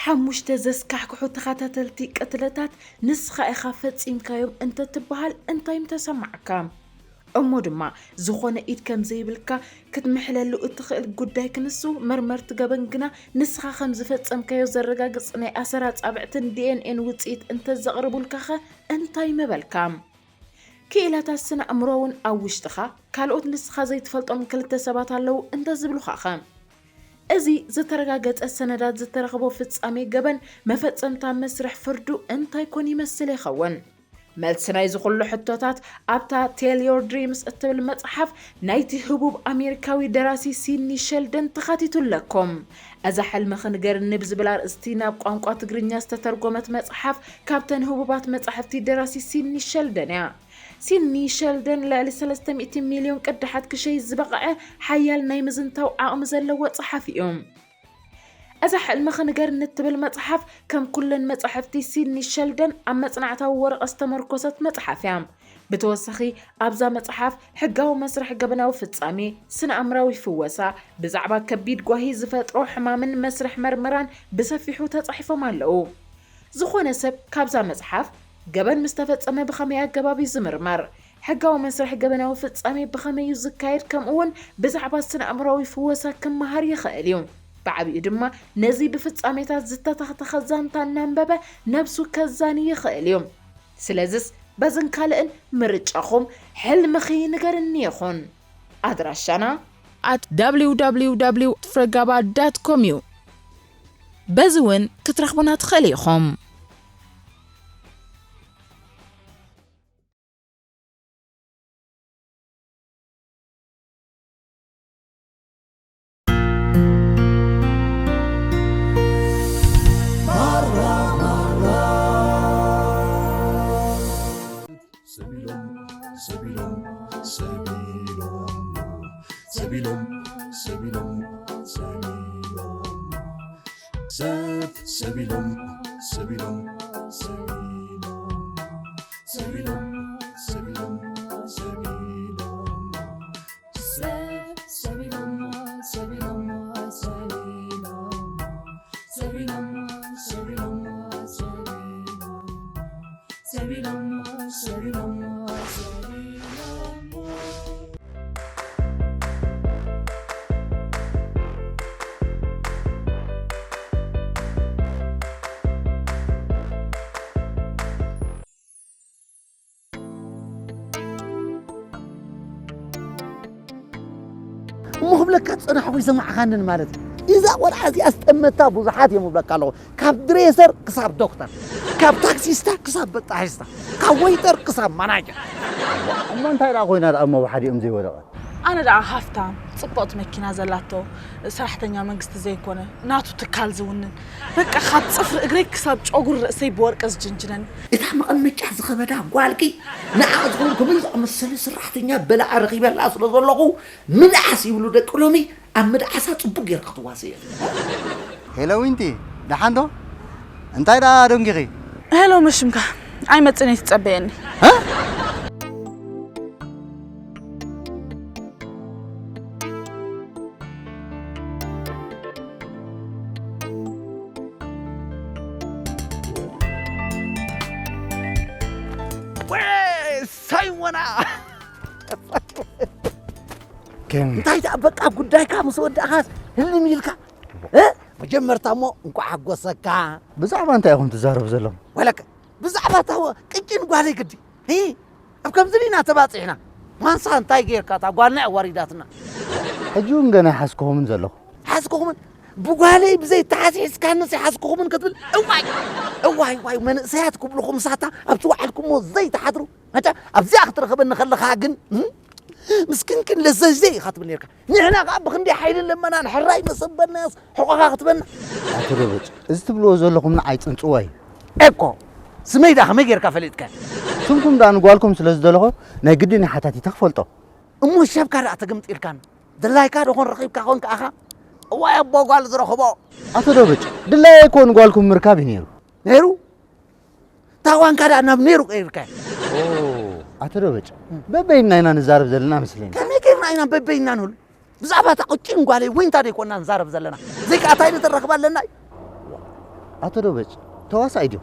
ሓሙሽተ ዘስካሕክሑ ተኸታተልቲ ቅትለታት ንስኻ ኢኻ ፈጺምካዮም እንተትበሃል እንታይ ምተሰማዓካ? እሞ ድማ ዝኾነ ኢድ ከም ዘይብልካ ክትምሕለሉ እትኽእል ጉዳይ ክንሱ፣ መርመርቲ ገበን ግና ንስኻ ከም ዝፈጸምካዮ ዘረጋግጽ ናይ ኣሰር ኣጻብዕትን ዲ ኤን ኤን ውጽኢት እንተዘቕርቡልካኸ እንታይ ምበልካ? ክኢላታት ስነ ኣእምሮ እውን ኣብ ውሽጥኻ ካልኦት ንስኻ ዘይትፈልጦም ክልተ ሰባት ኣለዉ እንተዝብሉኻኸ? እዚ ዝተረጋገጸ ሰነዳት ዝተረኽቦ ፍጻሜ ገበን መፈጸምታ መስርሕ ፍርዱ እንታይ ኮን ይመስል ይኸውን? መልሲ ናይዚ ኩሉ ሕቶታት ኣብታ Tell Your Dreams እትብል መጽሓፍ ናይቲ ህቡብ ኣሜሪካዊ ደራሲ ሲድኒ ሸልደን ተኻቲቱ ኣለኩም። እዛ ሕልምኺ ንገርኒ ብዝብል ኣርእስቲ ናብ ቋንቋ ትግርኛ ዝተተርጎመት መጽሓፍ ካብተን ህቡባት መጻሕፍቲ ደራሲ ሲድኒ ሸልደን እያ። ሲድኒ ሸልደን ልዕሊ ሰለስተ ሚእቲ ሚልዮን ቅዳሓት ክሸይጥ ዝበቕዐ ሓያል ናይ ምዝንታው ዓቕሚ ዘለዎ ጸሓፊ እዩ። እዛ ሕልምኺ ንገርኒ እትብል መጽሓፍ ከም ኩለን መጻሕፍቲ ሲድኒ ሸልደን ኣብ መጽናዕታዊ ወረቐት ዝተመርኮሰት መጽሓፍ እያ። ብተወሳኺ ኣብዛ መጽሓፍ ሕጋዊ መስርሕ ገበናዊ ፍጻሜ፣ ስነ ኣእምራዊ ፍወሳ፣ ብዛዕባ ከቢድ ጓሂ ዝፈጥሮ ሕማምን መስርሕ መርመራን ብሰፊሑ ተጻሒፎም ኣለዉ። ዝኾነ ሰብ ካብዛ መጽሓፍ ገበን ምስ ተፈጸመ ብኸመይ ኣገባብ እዩ ዝምርመር? ሕጋዊ መስርሕ ገበናዊ ፍጻሜ ብኸመይ እዩ ዝካየድ? ከምኡውን ብዛዕባ ስነ ኣእምራዊ ፍወሳ ክመሃር ይኽእል እዩ። ብዓቢኡ ድማ ነዚ ብፍጻሜታት ዝተተኽተኸ ዛንታ እናንበበ ነብሱ ከዛኒ ይኽእል እዩ። ስለዝስ በዝን ካልእን ምርጫኹም ሕልምኺ ንገርኒ ይኹን። ኣድራሻና at www ፍረጋባ ዳት ኮም እዩ። በዚ እውን ክትረኽቡና ትኽእል ኢኹም። ሰቢሎም ሰቢሎም ሰቢሎም ሰቢሎም ሰቢሎም ሰቢሎም ሰብ ሰቢሎም ሰቢሎም ሰቢሎም ሰቢሎም ሰቢሎም ሰቢሎም ሰብ ሰቢሎም ሰቢሎም ሰቢሎም ሰቢሎም ሰቢሎም ሰቢሎም ሰቢሎም ሰቢሎም እሞ ክብለካ ዝጸናሕኩ ይሰማዕኻንን ማለት እዩ። እዛ ቆልዓ እዚኣ ዝጠመታ ብዙሓት እዮም እብለካ ኣለኹ። ካብ ድሬሰር ክሳብ ዶክተር፣ ካብ ታክሲስታ ክሳብ በጣሒስታ፣ ካብ ወይተር ክሳብ ማናጀር። እሞ እንታይ ደኣ ኮይና ደኣ እሞ ብሓዲኦም ዘይወደቐት? ኣነ ደኣ ሃፍታም፣ ጽብቕቲ መኪና ዘላቶ፣ ሰራሕተኛ መንግስቲ ዘይኮነ፣ ናቱ ትካል ዝውንን፣ በቃ ካብ ጽፍሪ እግረይ ክሳብ ጨጉሪ ርእሰይ ብወርቂ ዝጅንጅነኒ። እታ መቐመጫ ዝኸበዳ ጓልኪ ንዓ ዝኾንኩ ምን ዝኣመሰለ ሰራሕተኛ በላዓ ረኺበላ ስለ ዘለኹ ምድዓስ ይብሉ ደቂ ሎሚ ኣብ ምድዓሳ ጽቡቕ ጌርካ ክትዋሰ እየ። ሄሎ ዊንቲ፣ ደሓን ዶ? እንታይ ደኣ ደንጊኺ? ሄሎ መሽምካ፣ ኣይመጽእን እየ ትጸበየኒ። እ? ወይ ሳይሞና! ግን እንታይ ደኣ በቃ ጉዳይካ ምስ ወዳእኻስ ህልም ኢልካ? እ? መጀመርታ እሞ እንኳዕ ሓጎሰካ። ብዛዕባ እንታይ ኢኹም ትዛረቡ ዘለኹም? ወለከ ብዛዕባ እታ ወ-፣ ቅጭን ጓለይ ግዲ። እ? ኣብ ከምዚ ዲና ተባጺሕና። ማንሳ እንታይ ጌርካ እታ ጓልና ኣዋሪዳትና። ሕጂ እውን ገና ይሓዝኩኹምን ዘለኹ። ሓዝኩኹምን? ብጓለይ ብዘይ ተሓስሒስካንስ ይሓዝኩኹምን ክትብል? እዋይ! እዋይ፣ እዋይ፣ መንእሰያት ክብልኹም ሳታ ኣብቲ ወዓልኩሞ ዘይትሓድሩ። መቸም ኣብዚኣ ክትረኽበኒ ከለኻ ግን፣ እም? ምስክንክን ለዘይዘይ ኢኻ ትብል ነርካ። ንሕና ከኣ ብኽንደይ ሓይልን ልመናን ሕራይ መሰበናያስ ሕቖኻ ክትበና። ኣቶ ደበጭ፣ እዚ ትብልዎ ዘለኹም ንዓይ ጽንጽዋ እዩ። ኤኮ፣ ስመይ ደኣ ከመይ ጌርካ ፈሊጥካ? ስምኩም ደኣ ንጓልኩም ስለ ዝደለኹ ናይ ግድን ሓታቲተ ክፈልጦ። እሞ ሸብካ ደኣ ተገምጢልካን ድላይካ ደኾን ረኺብካ ኾን ከኣኻ? እዋይ ኣቦ ጓል ዝረኽቦ። ኣቶ ደበጭ፣ ድላየ እኮ ንጓልኩም ምርካብ እዩ ነይሩ። ነይሩ? ታዋንካ ደኣ ናብ ነይሩ ቀይርካ። ኦ፣ ኣቶ ደበጭ፣ በበይንና ኢና ንዛረብ ዘለና መስለኒ። ከመይ ጌርና ኢና በበይንና ንህሉ? ብዛዕባ እታ ቅጭን ጓለይ ዊንታ ደይኮና ንዛረብ ዘለና። ዘይከኣ እንታይ ንተረኽብ ኣለና እዩ? ኣቶ ዶበጭ ተዋሳኣይ ድዩ?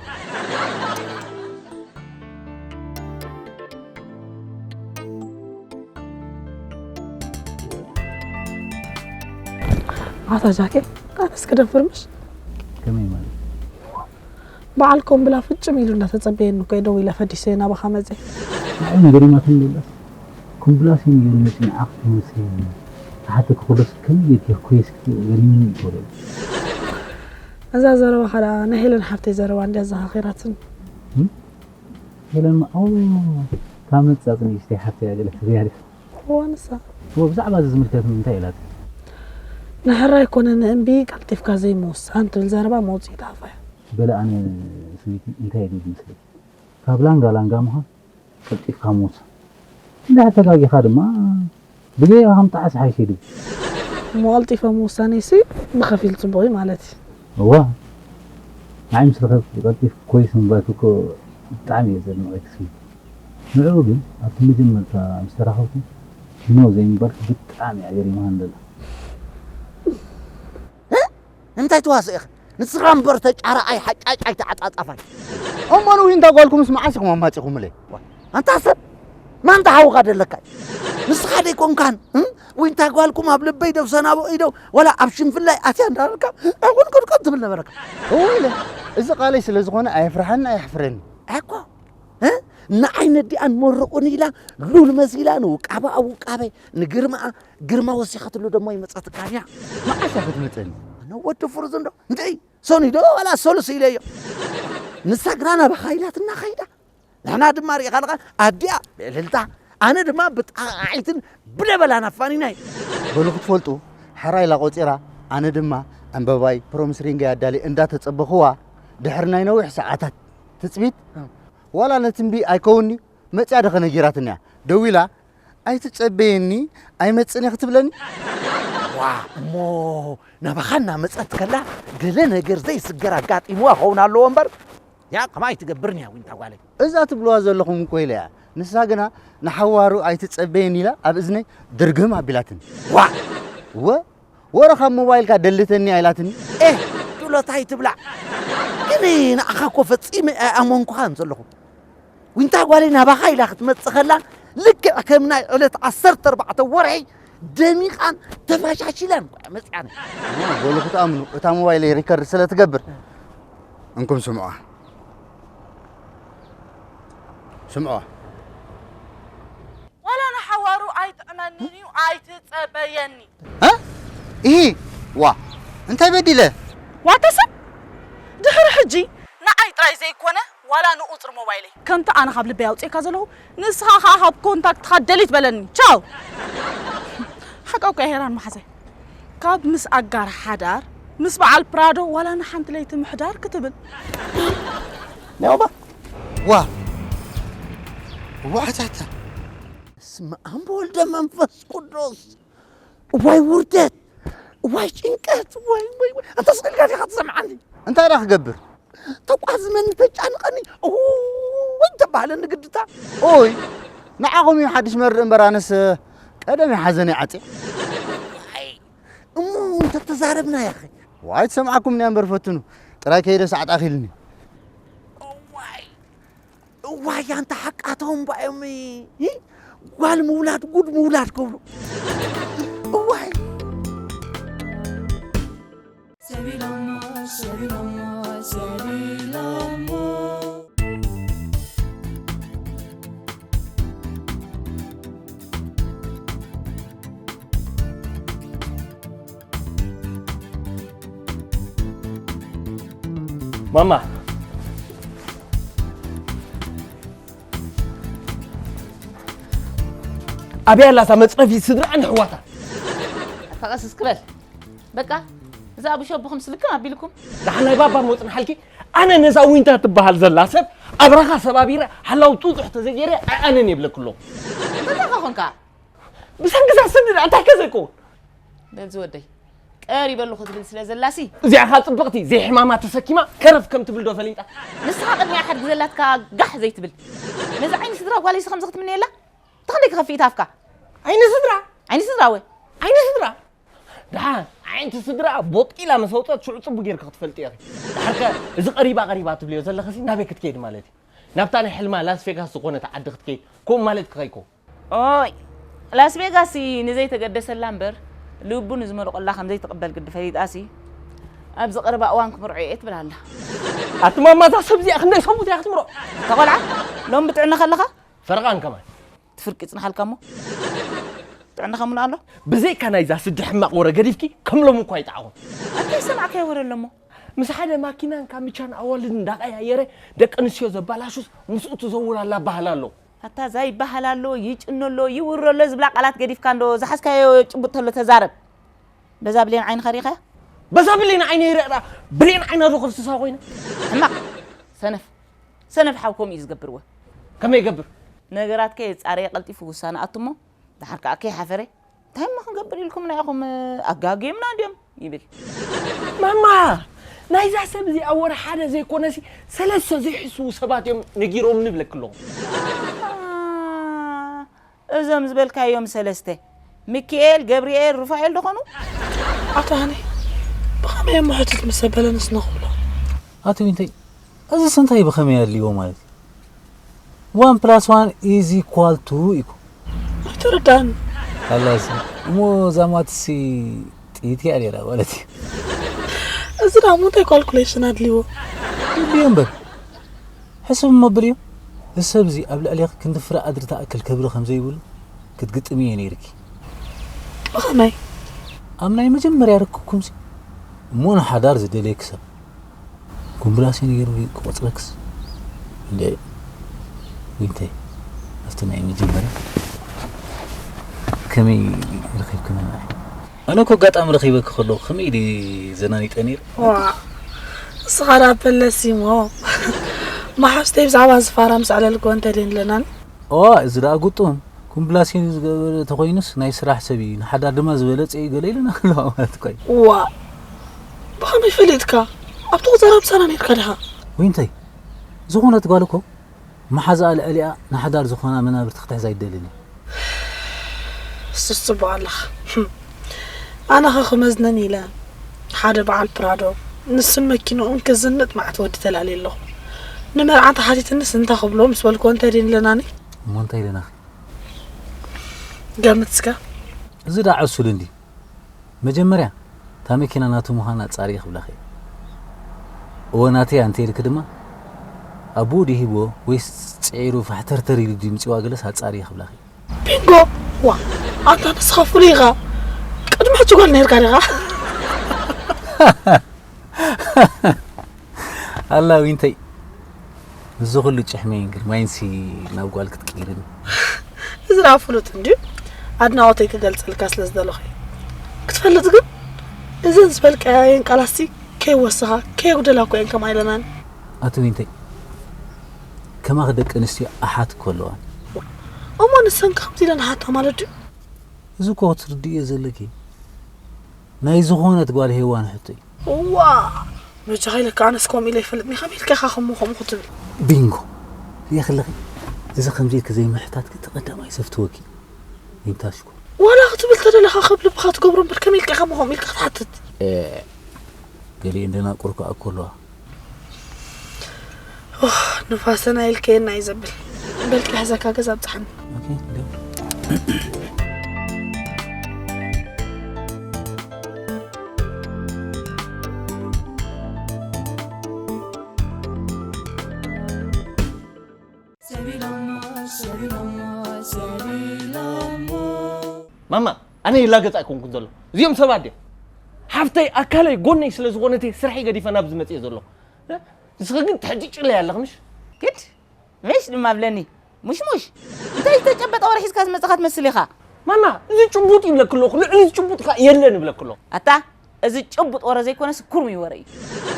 ኣታ ጃኬ ኣነስ ክደፍር ምሽ ከመይ ማለት? በዓል ኮምብላ ፍጭም ኢሉ እንዳተጸበየኒ እኮ ደው ኢለ ፈዲሰ ናባኻ መጽእ። ንዓይ ነገር ይማትን ይብላስ ኩምብላስ ይም ይርምጭ ንዓኽ ትመስል። ተሓተ ክኹለስ ከም ይትር ኮይስ ክትገርምኒ ይቆረ። እዛ ዘረባ ኸዳ ናይ ሄለን ሓፍተይ ዘረባ እንዲያ ዘኻኺራትን። ሄለን ኦ ታመጻጽ ንእሽተይ ሓፍተይ ኣገለ ትዝያለሽ። ዋንሳ ብዛዕባ እዚ ዝምልከት እንታይ ኢላት? ንሕራይ ኮነ ንእምቢ ቀልጢፍካ ዘይምውሳን ትብል ዘረባ መውፅኢት ኣፋ እዩ። በለ ኣነ ስዊቲ እንታይ ድዩ ዝመስለኪ? ካብ ላንጋ ላንጋ ምዃን ቀልጢፍካ ምውሳን። እንድሕር ተጋጊኻ ድማ ብገይኻ ምጥዓስ ሓይሽ እዩ ድብል። እሞ ቀልጢፈ ምውሳነይሲ ብኸፊል ፅቡቕ እዩ ማለት እዩ። እዋ ንዓይ ምስ ረኸብኪ ቀልጢፍ ኮይስ ምባልኪ እኮ ብጣዕሚ እየ ዘድንቐኪ ስዊቲ። ንዕኡ ግን ኣብቲ መጀመርታ ምስ ተራኸብኩም ኖ ዘይምባልኪ ብጣዕሚ እያ ገሪማኒ ዘላ። እንታይ ትዋስእ ኢኺ? ንስኻ እምበር ተጫራኣይ ሓጫጫይ ተዓጻጻፋይ። እሞ ንዊንታ ጓልኩምስ መዓስ ኢኹም ኣማጺኹምለይ? ኣንታ ሰብ ማንታ ሓውኻ ደለካ እዩ። ንስኻ ደይኮንካን እ? ዊንታ ጓልኩም ኣብ ልበይ ደው ሰናቦ ኢደው ወላ ኣብ ሽንፍላይ ኣትያ እንዳበልካ ኣኹን ቅድቀድ ትብል ነበረካ። እወ ኢለ እዚ ቃለይ ስለ ዝኾነ ኣየፍርሓኒ ኣየሕፍረኒ። ኣኮ እ? ንዓይ ነዲኣን መርቑን ኢላ ሉል መሲላ ንውቃበኣ ውቃበ ንግርማኣ ግርማ ወሲኻትሉ ደሞ ይመጻትካ እያ። መዓስ እያ ክትመጸኒ? ኣነ ወዲ ፍሩዝ እንዶ እንታይ ሰኑይ ዶ ዋላ ሰሉስ ኢለዮ። ንሳ ግና ናባኻ ኢላትና ኸይዳ። ንሕና ድማ ርኢኻ ኣለኻ ኣዲኣ ብእልልታ ኣነ ድማ ብጣቓዓይትን ብደበላን ኣፋኒናይ። በሉ ክትፈልጡ ሕራይ ኢላ ቆጺራ ኣነ ድማ ዕምበባይ ፕሮምስ ሪንገይ ኣዳልየ እንዳተጸበኽዋ ድሕሪ ናይ ነዊሕ ሰዓታት ትጽቢት ዋላ ነቲ እምቢ ኣይከውን'ዩ መጺኣ ደኸ ነጊራትኒ እያ ደዊላ ኣይትጸበየኒ ኣይመጽእን እየ ክትብለኒ። ዋ እሞ ናባኻ እናመጸት ከላ ገለ ነገር ዘይስገር ኣጋጢምዋ ክኸውን ኣለዎ እምበር ያ ከማይ ትገብርኒ እያ ዊንታ ጓለይ። እዛ ትብልዋ ዘለኹም እኮ ኢለ እያ። ንሳ ግና ንሓዋሩ ኣይትጸበየኒ ኢላ ኣብ እዝነይ ድርግም ኣቢላትኒ። ዋ እወ ወረ ካብ ሞባይልካ ደልተኒ ኣይላትኒ። ኤህ ዱሎታይ ትብላ ግን ንኣኻ እኮ ፈጺመ ኣይኣመንኩኻን ዘለኹ። ዊንታ ጓለይ ናባኻ ኢላ ክትመጽእ ከላ ልክዕ ከም ናይ ዕለት ዓሰርተ ኣርባዕተ ወርሒ ደሚቓን ተፋሻሽላን እኳ እያ መጽኣኒ። በሉ ክትኣምኑ እታ ሞባይለይ ሪከርድ ስለ ትገብር እንኩም ስምዑዋ። ስምዑዋ። ዋላ ንሓዋሩ ኣይጥዕመንን እዩ ኣይትጸበየኒ። እ? ኢሂ ዋ እንታይ በዲለ? ዋተ ሰብ ድሕሪ ሕጂ ንዓይ ጥራይ ዘይኮነ ዋላ ንቁጽሪ ሞባይለይ ከምቲ ኣነ ካብ ልበይ ኣውፅእካ ዘለኹ ንስኻ ከዓ ካብ ኮንታክትኻ ደሊት በለኒ ቻው። ሓቃውካ ሄራን መሓዛይ ካብ ምስ ኣጋር ሓዳር ምስ በዓል ፕራዶ ዋላ ንሓንቲ ለይቲ ምሕዳር ክትብል ናውባ ዋ ዋታታ ስመ ኣብ ወልደ መንፈስ ቅዱስ እዋይ ውርደት እዋይ ጭንቀት እዋይ ወይ ወይ ኣንተ ስልካ ዲኻ ትሰምዓኒ እንታይ ዳ ክገብር ተቋዝመኒ ተጫንቐኒ እውይ ተባህለኒ ግድታ ኦይ ንዓኹም እዩ ሓድሽ መርእ እምበር ኣነስ ቀደም እዩ ሓዘን ይዓፅእ እሞ እንተተዛረብና ያኸ ዋይ ትሰምዓኩም እኒኣ እምበር ፈትኑ ጥራይ ከይደ ሰዓት ኣኺልኒ እዋይ እዋይ ኣንታ ሓቃቶም ባዮም ጓል ምውላድ ጉድ ምውላድ ክብሉ እዋይ ሰቢሎሞ ሰቢሎሞ ሰቢሎሞ ማማ ኣበይ ኣላ እዛ መፅረፊት ስድራኣን ኣሕዋታን? ኣታ ቀስ እስኪ በል በቃ እዛ ኣቡሽ ኣቦኹም ስልክም ኣቢልኩም ደሓን ናይ ባባ ሞፅን ሓልኪ ኣነ ነዛ ዊንታ ትበሃል ዘላ ሰብ ኣብራኻ ሰባቢረ ሓላው ጡጡሕ ተዘይገይረ ኣይኣነን የብለክሎ እንታይ ኮንካ ብሰንኪ እዛ ስድራ እንታይ ከዘይከውን በል ዝወደይ ቀሪበሉ ክትብል ስለ ዘላሲ እዚኣ ኸዓ ፅብቕቲ ዘይሕማማ ተሰኪማ ከረፍ ከም ትብል ዶ ፈሊጣ ንስኻ ቅድሚኣ ሓድጊ ዘላትካ ጋሕ ዘይትብል ነዚ ዓይኒ ስድራ ጓለይሲ ከምዚ ክትምነየላ ተኽንደይ ክኸፍእ ኢታፍካ ዓይኒ ስድራ ዓይኒ ስድራ ወ ዓይኒ ስድራ ደሓን ኣዒንቲ ስድራ ቦጢላ ምስ ኣውፀት ሽዑ ፅቡ ጌርኪ ክትፈልጢ ኢኺ። ደሓርከ እዚ ቀሪባ ቀሪባ ትብልዮ ዘለኽሲ ናበይ ክትከይድ ማለት እዩ? ናብታ ናይ ሕልማ ላስ ቬጋስ ዝኾነት ዓዲ ክትከይድ ከምኡ ማለት ክኸይኮ? ኦይ፣ ላስ ቬጋስ ንዘይተገደሰላ እምበር ልቡ ንዝመርቆላ ከም ዘይትቕበል ግዲ ፈሊጣሲ ኣብዚ ቀረባ እዋን ክምርዖ እየ ትብል ኣላ። ኣቲ ማማ እዛ ሰብ እዚኣ ክንደይ ሰሙት እያ ክትምሮ? ተቆልዓ ሎም ብጥዕና ከለኻ ፈረቓን ከማን ትፍርቂ ጽንሓልካ እሞ ጥዕና ከሙን ኣሎ። ብዘይካ ናይዛ ስዲ ሕማቕ ወረ ገዲፍኪ ከም ሎም እኳ ይጣዕኹ። ኣንታይ ሰማዕካዮ ወረ ኣለሞ? ምስ ሓደ ማኪናን ካምቻን ኣዋልድ እንዳቀያየረ ደቂ ኣንስትዮ ዘባላሹስ ምስኡ ትዘውር ኣላ ባህል ኣሎ። ኣታ ዛይ ባህል ኣሎ፣ ይጭኖ ኣሎ፣ ይውሮ ኣሎ ዝብላ ቃላት ገዲፍካ እንዶ ዝሓዝካዮ ጭቡጥ ተሎ ተዛረብ። በዛ ብሌን ዓይንኻ ሪኻያ? በዛ ብሌን ዓይነ ይረእራ ብሌን ዓይና ዶ ከፍስሳ ኮይና? ሕማቕ ሰነፍ ሰነፍ ሓው ከምኡ እዩ ዝገብርወ። ከመይ ይገብር? ነገራትከ የጻረየ ቀልጢፉ ውሳነ ኣቱሞ። ደሓር ከኣ ከይሓፈረ እንታይ እሞ ክንገብር ኢልኩም ናይ ኢኹም ኣጋግዮምና እንድዮም ይብል። ማማ ናይዛ ሰብ እዚኣ ወረ ሓደ ዘይኮነሲ ሰለስተ ዘይሕስዉ ሰባት እዮም ነጊሮም ንብለክ ኣለኹ። እዞም ዝበልካዮም ሰለስተ ሚካኤል፣ ገብርኤል፣ ሩፋኤል ዶ ኾኑ? ኣቶ ሃኒ ብኸመይ እሞ ሕትት ምስ ኣበለንስ ንኽብሎ? ኣቶ ዊንተይ፣ እዚስ እንታይ ብኸመይ ኣድልይዎ ማለት እዩ? One plus one is equal to ኢኮ። ኣይተረዳእን። ኣላሲ እሞ እዛ ማትሲ ጥይት እያ ነይራ ማለት እዩ። እዚ ደኣ እሞ እንታይ ካልኩሌሽን ኣድልይዎ? ይድልዮ እምበር ሕስብ እሞ ብልዮ። እዚ ሰብ እዚ ኣብ ልዕሌኺ ክንዲ ፍረ ኣድሪ ትኣክል ክብሪ ከም ዘይብሉ ክትግጥምዮ ነይርኪ። ብኸመይ? ኣብ ናይ መጀመርያ ርክብኩምሲ እሞ ንሓዳር ዝደልየኪ ሰብ ጉምብላሴ ነይሩ ክቆጽረክስ እንደ ዊንተይ ኣብቲ ናይ መጀመርያ ከመይ ረኺብክና ንዓይ? ኣነ እኮ ኣጋጣሚ ረኺበኪ ከለኹ ከመይ ኢለ ዘናኒጠ ነይረ። ዋ እስኻ ደኣ በለሲ እሞ መሓዙተይ ብዛዕባ ዝፋራ ምስ ኣዕለልክዎ እንተደን ለናን። ዋ እዚ ደኣ ግጡም ኩምብላሴን ዝገበረ ተኾይኑስ ናይ ስራሕ ሰብ እዩ፣ ንሓዳር ድማ ዝበለጸ እዩ ገለ ኢሉና ከለዋ ማለት እኮ እዩ። ዋ ብኸመይ ፈሊጥካ? ኣብቲ ቁጸራ ምሳና ነርካ ዲኻ? ዊንተይ ዝኾነት ጓል እኮ መሓዛኣ ልዕሊኣ ንሓዳር ዝኾና መናብርቲ ክትሕዝ ኣይደልን እየ። እሱስ ጽቡቕ ኣለኻ። ኣነ ኸ ክመዝነን ኢለ ሓደ በዓል ፕራዶ ንሱን መኪንኡን ክዝንጥ መዓት ወዲ ተላልየ ኣለኹ። ንመርዓ ተሓቲትንስ እንታይ ክብሎ ምስ በልክዎ እንታይ ደን ኢለናኒ? እሞ እንታይ ኢለናኺ? ገምት እስከ። እዚ ደኣ ዕሱል እንዲ መጀመርያ እታ መኪና ናቱ ምዃና ኣጻርየ ክብለኺ እየ። እወ ናተይ ኣንተ ኢልኪ ድማ ኣቦኡ ድዩ ሂብዎ ወይስ ጽዒሩ ፋሕተርተር ኢሉ ድዩ ምጽዋ ገለስ ኣጻርየ ክብለኺ እየ። ቢንጎ! ዋ ኣንታ ንስኻ ፍሉይ ኢኻ። ቅድሚ ሕጂ ጓል ነርካ ዲኻ? ኣላ ዊንተይ እዚ ኩሉ ጭሕመይን ግርማይንሲ ናብ ጓል ክትቅይርኒ። እዚ ደኣ ፍሉጥ እንድዩ ኣድናቖተይ ክገልጸልካ ስለ ዝደለኹ እየ። ክትፈልጥ ግን እዘን ዝበልካየን ቃላትሲ ከይወሰኻ ከየጉደላ እኮ እየን ከምኣ ኢለናኒ። ኣቲ ዊንተይ ከማኺ ደቂ ኣንስትዮ ኣሓት እኮ ኣለዋን። እሞ ንሰን ከምዚ ኢለን ኣሓታ ማለት ድዩ? እዚ እኮ ክትርድእዮ ዘለኪ ናይ ዝኾነት ጓል ሄዋን ሕቶ እዩ። እዋ በጃኻ ኢለካ ኣነስ ከምኡ ኢለ ይፈልጥኒ ከመይ ኢልካ ኢኻ ከምኡ ከምኡ ክትብል። ቢንጎ ሪኢኺ ኣለኺ እዚ ከምዚ ኢልኪ ዘይምሕታትኪ እቲ ቀዳማይ ዘፍትወኪ ዊንታ ሽኮር። ዋላ ክትብል ተደለኻ ካብ ልብኻ ትገብሮ እምበር ከመይ ኢልካ ኢኻ ከምኡ ኢልካ ክትሓትት። ገሊኤን ደናቁር ከኣ እኮ ኣለዋ። ኦህ፣ ንፋሰና ኢልከየና እዩ ዘብል። በልኪ ሕዘካ ገዛ ኣብጽሓኒ። ኦኬ፣ ደው። ማማ ኣነ ይላገጽ ኣይኮንኩን ዘሎ እዚኦም ሰባት ድዮም ሓፍተይ ኣካለይ ጎነይ ስለ ዝኾነት እየ ስርሐይ ገዲፈ ናብዚ መጽየ ዘለኹ ንስኺ ግን ትሕጭጭለይ ኣለኺ ምሽ ግድ ምሽ ድማ ብለኒ ሙሽሙሽ እንታይ ዝተጨበጠ ወረ ሒዝካ ዝመጻኻ ትመስል ኢኻ ማማ እዚ ጭቡጥ ይብለኪ ኣለኹ ልዕሊ እዚ ጭቡጥ ከኣ የለን ይብለኪ ኣለኹ ኣታ እዚ ጭቡጥ ወረ ዘይኮነስ ኩርሙይ ወረ እዩ።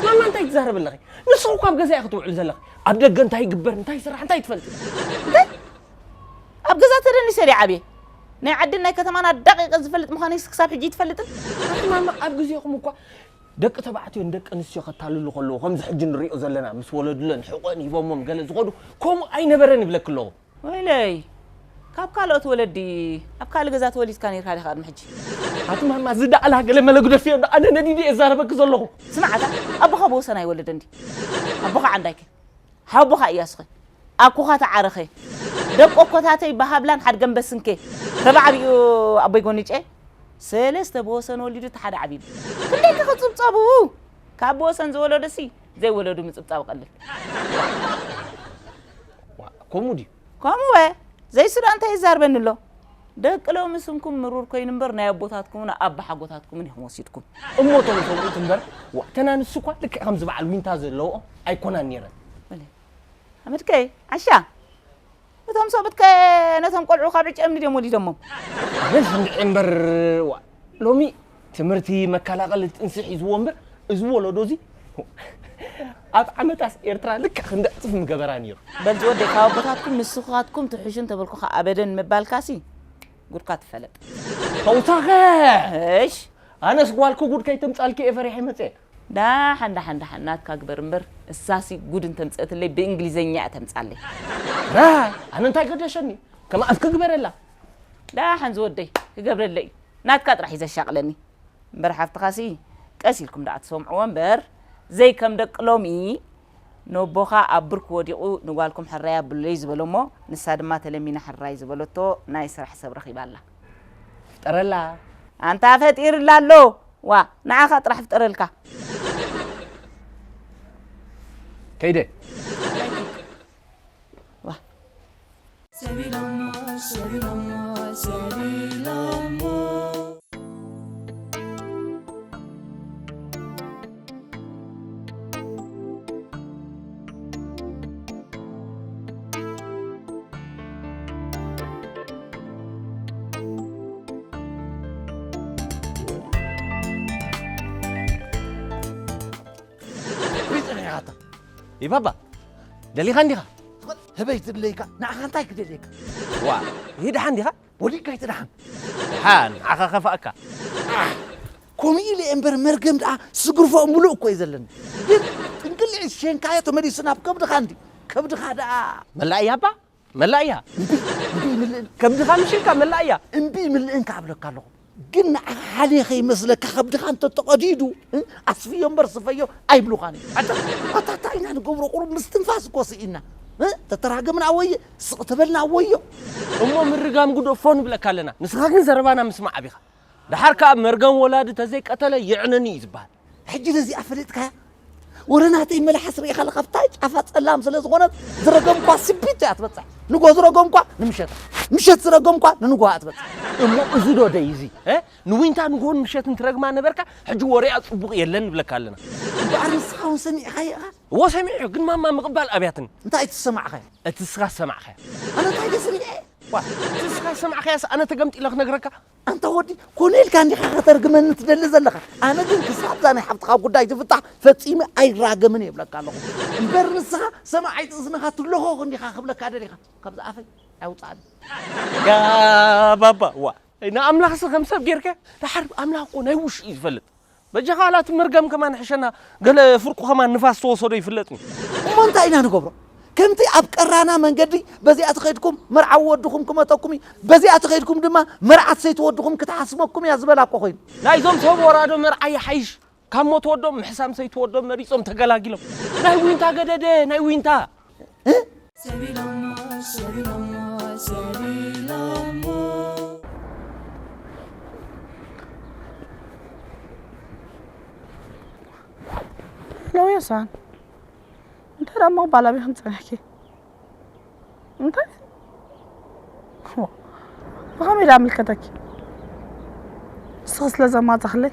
ማማ እንታይ ትዛረቢ ኣለኺ? ንስኺ እኮ ኣብ ገዛ ኢኺ ትውዕሊ ዘለኺ። ኣብ ደገ እንታይ ይግበር እንታይ ይስራሕ እንታይ ትፈልጢ? እንታይ? ኣብ ገዛ ተደኒሰ ድየ ዓብየ? ናይ ዓድን ናይ ከተማን ኣዳቒቐ ዝፈልጥ ምዃነይስ ክሳብ ሕጂ ኣይትፈልጥን? ኣቲ ማማ ኣብ ግዜኹም እኳ ደቂ ተባዕትዮ ንደቂ ኣንስትዮ ከታልሉ ከለዉ ከምዚ ሕጂ ንሪኦ ዘለና ምስ ወለዱለን ሕቖአን ሂቦሞም ገለ ዝኸዱ ከምኡ ኣይነበረን ይብለኪ ኣለኹ። ወይለይ ካብ ካልኦት ወለዲ ኣብ ካልእ ገዛ ተወሊድካ ነርካ ዲኻ ቅድሚ ሕጂ? ኣቲ ማማ ዝደኣላ ገለ መለ ግደፍዮ እንዶ ኣነ ነዲዲ እዛረበኪ ዘለኹ። ስማዓታ ኣቦኻ ብወሰን ኣይወለደን ድዩ? ኣቦኻ ዓንዳይከ ሓቦኻ እያስኸ ኣኩኻ ተዓረኸ ደቆ ኮታተይ ብሃብላን ሓድገን በስንከ ተባዕቢኡ ኣቦይ ጎኒጨ ሰለስተ ብወሰን ወሊዱ እቲ ሓደ ዓቢሉ ክንደይ ከኽጽብጸቡ ካብ ብወሰን ዝወለዱሲ ዘይወለዱ ምጽብጻብ ቀልል። ከምኡ ድዩ? ከምኡ ወ ዘይስዳ እንታይ ይዛርበኒ ኣሎ? ደቂ ሎሚ ስምኩም ምሩር ኮይኑ እምበር ናይ ኣቦታትኩምን ኣባሓጎታትኩምን ኢኹም ወሲድኩም። እሞ እቶም ሰብኡት እምበር ዋእ ተናንሱ እኳ ልክዕ ከምዚ በዓል ዊንታ ዘለውኦ ኣይኮናን ነይረን። በለ ሓመድከይ ዓሻ እቶም ሰብኡትከ ነቶም ቆልዑ ካብ ዕጨ እምኒ ድዮም ወሊዶሞም። ኣነ ዝሰምዐ እምበር ዋእ ሎሚ ትምህርቲ መከላቐሊ ጥንሲ ሒዝዎ እምበር እዚ ወለዶ እዚ ኣብ ዓመታስ ኤርትራ ልክዕ ክንዲ ዕፅፍ ምገበራ ነይሩ። በል ዝወደይ ካብ ኣቦታትኩም ንስኻትኩም ትሕሹ እንተበልኩኻ ኣበደን ምባልካሲ ጉድካ ትፈለጥ። ተውሳኸ እሽ ኣነስ ጓልኪ ጉድ ከይተምፃልኪ እየ ፈሪሐ መፅየ። ዳሓን ዳሓን ዳሓን ናትካ ግበር እምበር እሳሲ ጉድ እንተምፀእትለይ ብእንግሊዘኛ እያ ተምፃለይ። ራ ኣነ እንታይ ገደሸኒ ከማኣስ ክግበረላ። ዳሓን ዝወደይ ክገብረለይ ናትካ ጥራሕ እዩ ዘሻቕለኒ። እምበር ሓፍትኻሲ ቀስ ኢልኩም ደኣ ትሰምዕዎ እምበር ዘይከም ደቂ ሎሚ ነቦኻ ኣብ ብርክ ወዲቑ ንጓልኩም ሕራይ ኣብሉለይ ዝበሎ እሞ ንሳ ድማ ተለሚና ሕራይ ዝበለቶ ናይ ስራሕ ሰብ ረኺባ ኣላ። ፍጠረላ። ኣንታ ፈጢርላ ኣሎ። ዋ ንዓኻ ጥራሕ ፍጠረልካ። ከይደ። ዋ ወይ ጸኒሕካታ ይባባ ደሊኻ እንዲኻ ህበይ ትድለይካ ንዓኻ እንታይ ክደልየካ ዋ ይህ ደሓን ዲኻ ወዲቅካ ይትድሓን ደሓን ንዓኻ ከፋእካ ከምኡ ኢለ እምበር መርገም ደኣ ስግርፎ ምሉእ እኮ እዩ ዘለኒ ግን ጥንቅልዒ ሸንካዮ ተመሊሱ ናብ ከብድኻ እንዲ ከብድኻ ደኣ መላእያ እባ መላእያ እምቢ እምቢ ይምልእን ከብድኻ ምሽልካ መላእያ እምቢ ይምልእን ክኣብለካ ኣለኹ ግን ንዓኻ ሓልየ ከይመስለካ ከብድኻ እንተተቐዲዱ ኣስፍዮ እምበር ስፈዮ ኣይብሉኻን እዩ ኣታ ኣታ እንታይ ኢና ንገብሮ ቁሩብ ምስትንፋስ እኮ ስኢና ተተራገምና ወየ ስቕ ተበልና ወዮ እሞ ምርጋም ጉዶ ፎ ንብለካ ኣለና ንስኻ ግን ዘረባና ምስማዕ ኣቢኻ ደሓር ከኣ መርገም ወላዲ ተዘይቀተለ ይዕነኒ እዩ ዝበሃል ሕጂ ነዚኣ ፈሊጥካያ ወረ ናተይ መልሓስ ርኢኻ ኣለኻ ብታይ ጫፋ ጸላም ስለ ዝኾነት ዝረገምኳ ስቢት እያ ትበጽሕ ንጎ ዝረገምኳ ንምሸት ምሸት ዝረገምኳ ንንጎ እያ ትበጽሕ እሞ እዚ ዶ ደይ እዚ ንዊንታ ንጎን ምሸትን ትረግማ ነበርካ ሕጂ ወሬኣ ጽቡቕ የለን ንብለካ ኣለና እምበኣር ንስኻ እውን ሰሚዕኻዮ ኢኻ እዎ ሰሚዑ ግን ማማ ምቕባል ኣብያትኒ እንታይ ትሰማዕኻዮ እቲ ስኻ ዝሰማዕኻዮ ኣነ እንታይ ደ ሰሚዐ ዋ እቲ ስኻ ዝሰማዕኻያስ ኣነ ተገምጢለ ክነግረካ ኣንታ ወዲ ኮነ ኢልካ እንዲኻ ከተርግመኒ ትደሊ ዘለኻ ኣነ ግን ክሳብ እዛ ናይ ሓፍትኻ ጉዳይ ትፍታሕ ፈጺመ ኣይራገምን እየ ይብለካ ኣለኹ እምበር ንስኻ ሰማዓይ ጥእዝንኻ ትለኾኽ እንዲኻ ክብለካ ደሊኻ ካብዚ ኣፈይ ኣይውፅኣኒ ጋባባ ዋ ንኣምላኽሲ ከም ሰብ ጌርካዮ ደሓር ኣምላኽ እኮ ናይ ውሽጢ እዩ ዝፈልጥ በጃኻ ዋላ እቲ መርገም ከማን ሕሸና ገለ ፍርቁ ከማን ንፋስ ተወሰዶ ይፍለጥኒ እሞ እንታይ ኢና ንገብሮ ከምቲ ኣብ ቀራና መንገዲ በዚኣ ተኸይድኩም መርዓዊ ወድኹም ክመጠኩም እዩ በዚኣ ተኸይድኩም ድማ መርዓት ሰይቲ ወድኹም ክትሓስመኩም እያ ዝበላ እኮ ኮይኑ ናይዞም ሰብ ወራዶ መርዓ ይሓይሽ ካብ ሞት ወዶም ምሕሳም ሰይቲ ወዶም መሪጾም ተገላጊሎም ናይ ዊንታ ገደደ ናይ ዊንታ ሎዮሳን እንታይ ደኣ ምቕባል ኣቢኺ ምጸኒሕኪ እንታይ ብኸመይ ደኣ ምልከተኪ ንስኺ ስለ ዘማጻኽለይ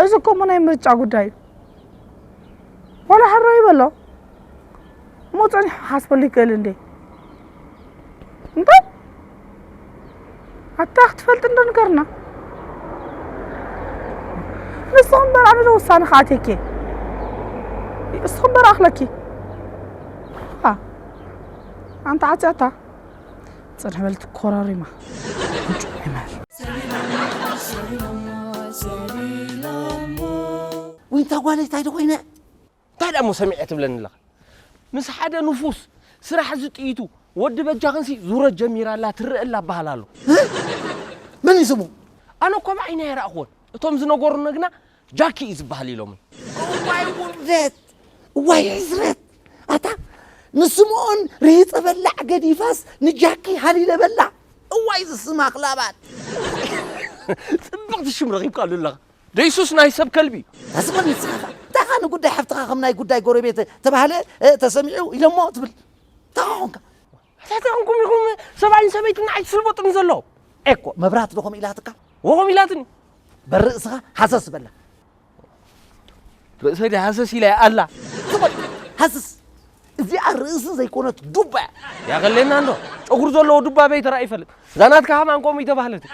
እዚ እኮ እሞ ናይ ምርጫ ጉዳይ እዩ ዋላ ሕራይ በሎ እሞ ጸኒሑ ክሓስበሉ ይክእል እንዴ እንታይ ኣታ ክትፈልጥ እንዶ ንገርና ንስኺ እምበር ኣነ ዶ ውሳነ ክኣትየኪ እስኺ እምበር ኣኽለኪ ኣንታ ዓፅያታ ፅንሕ በልቲ ኮራሪማ ዊንታ ጓለይ እንታይ ዶ ኮይነ እንታይ ደኣ እሞ ሰሚዐ ትብለኒ ኣለኻ ምስ ሓደ ንፉስ ስራሕ እዚ ጥይቱ ወዲ በጃኽንሲ ዙረት ጀሚራ ኣላ ትረአ ኣላ በሃል ኣሎ። መን እዩ ስሙ? ኣነ እኮ ብዓይኒ ኣይረኣኽዎን። እቶም ዝነገሩኒ ግና ጃኪ እዩ ዝበሃል ኢሎምኒ። እዋይ ውርደት፣ እዋይ ሕስረት። ኣታ ንስምኦን ርሂፀ በላዕ ገዲፋስ ንጃኪ ሃሊለ በላ። እዋይ ዝስማ ክላባት። ጽብቕቲ ሽም ረኺብካሉ ኣለኻ። ደይሱስ ናይ ሰብ ከልቢ እዩ። ታስበል ንስኻ እንታይ ኻ ንጉዳይ ሓፍትኻ ከም ናይ ጉዳይ ጎረቤት ተባህለ እ፣ ተሰሚዑ ኢሎሞ ትብል እንታይ ኾንካ? እንታይ ኮንኩም ኢኹም ሰብኣይን ሰበይትን ንዓይ ትስልበጡኒ ዘለኹም? ኤኮ መብራት ዶ ከምኡ ኢላትካ? ወኹም ኢላትኒ። በርእስኻ ሃሰስ በላ። ርእሰይ ድያ ሃሰስ ኢላ እያ ኣላ። ሃስስ እዚኣ ርእሲ ዘይኮነት ዱባ እያ። ያኸለና እንዶ ጨጉሪ ዘለዎ ዱባ በይ ተራእዩ ይፈልጥ። እዛ ናትካ ከማን ከምኡ ይተባህለት።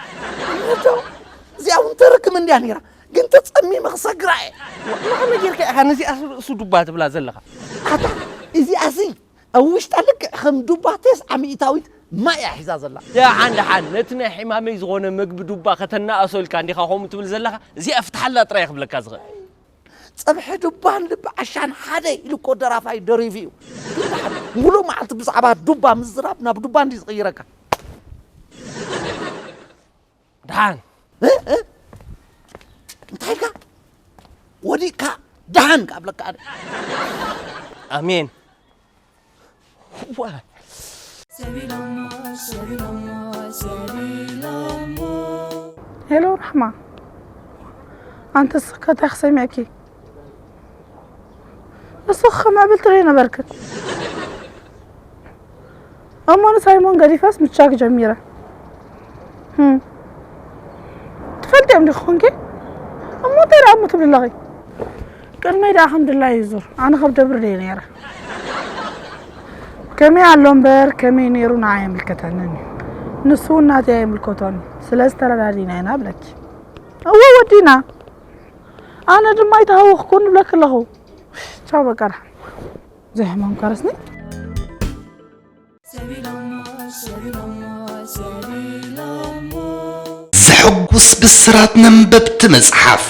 እዚኣ እውን ተርክም እንድያ ነይራ ግን ተጸሚመ ክሰግራ እየ። ንኸመይ ጌርካ ኢኻ ነዚኣ ርእሱ ዱባ ትብላ ዘለኻ? ኣታ እዚኣሲ ኣብ ውሽጣ ልክዕ ከም ዱባ ቴስዓ ሚእታዊት ማይ እያ ሒዛ ዘላ። ደሓን ደሓን ነቲ ናይ ሕማመይ ዝኾነ መግቢ ዱባ ከተናእሶ ኢልካ እንዲኻ ከምኡ ትብል ዘለኻ? እዚኣ ፍትሓላ ጥራይ ክብለካ ዝኽእል። ጸብሒ ዱባን ልቢ ዓሻን ሓደ ኢሉ እኮ ደራፋይ ደሪፉ እዩ። ግን ደሓን ሙሉእ መዓልቲ ብዛዕባ ዱባ ምዝራብ ናብ ዱባ እንዲ ዝቕይረካ። ደሓን እ? እ? እንታይ ኢልካ? ወዲቕካ ደሓን ካብለካ ኣነ። ኣሜን። ዋ፣ ሄሎ ራሕማ፣ ኣንቲ ስከታ ክሰሚዕኪ ንስኺ ከም ዕብልቲ ከይነበርክን እሞ ንሳይሞን ገዲፈስ ምቻክ ጀሚረ። ህም። ትፈልጥዮም ዲኺ ኮንኪ? እሞ እንታይ ደኣ እሞ ትብሊ ኣለኺ? ቅድመይ ደኣ ከም ድላዩ ይዙር። ኣነ ከብደብር ድየ ነይረ። ከመይ ኣሎ እምበር ከመይ ነይሩ ንዓይ ኣይምልከተንን እዩ። ንሱ እውን ናተይ ኣይምልከቶን እዩ። ስለዚ ተረዳዲና ኢና እብለኪ። እወ ወዲና። ኣነ ድማ ኣይተሃወኽኩን እብለኪ ኣለኹ። ቻው በቃ ደሓን። ዘይሕማም ካረስኒ። ዘሐጉስ ብስራት ነንበብቲ መጽሓፍ።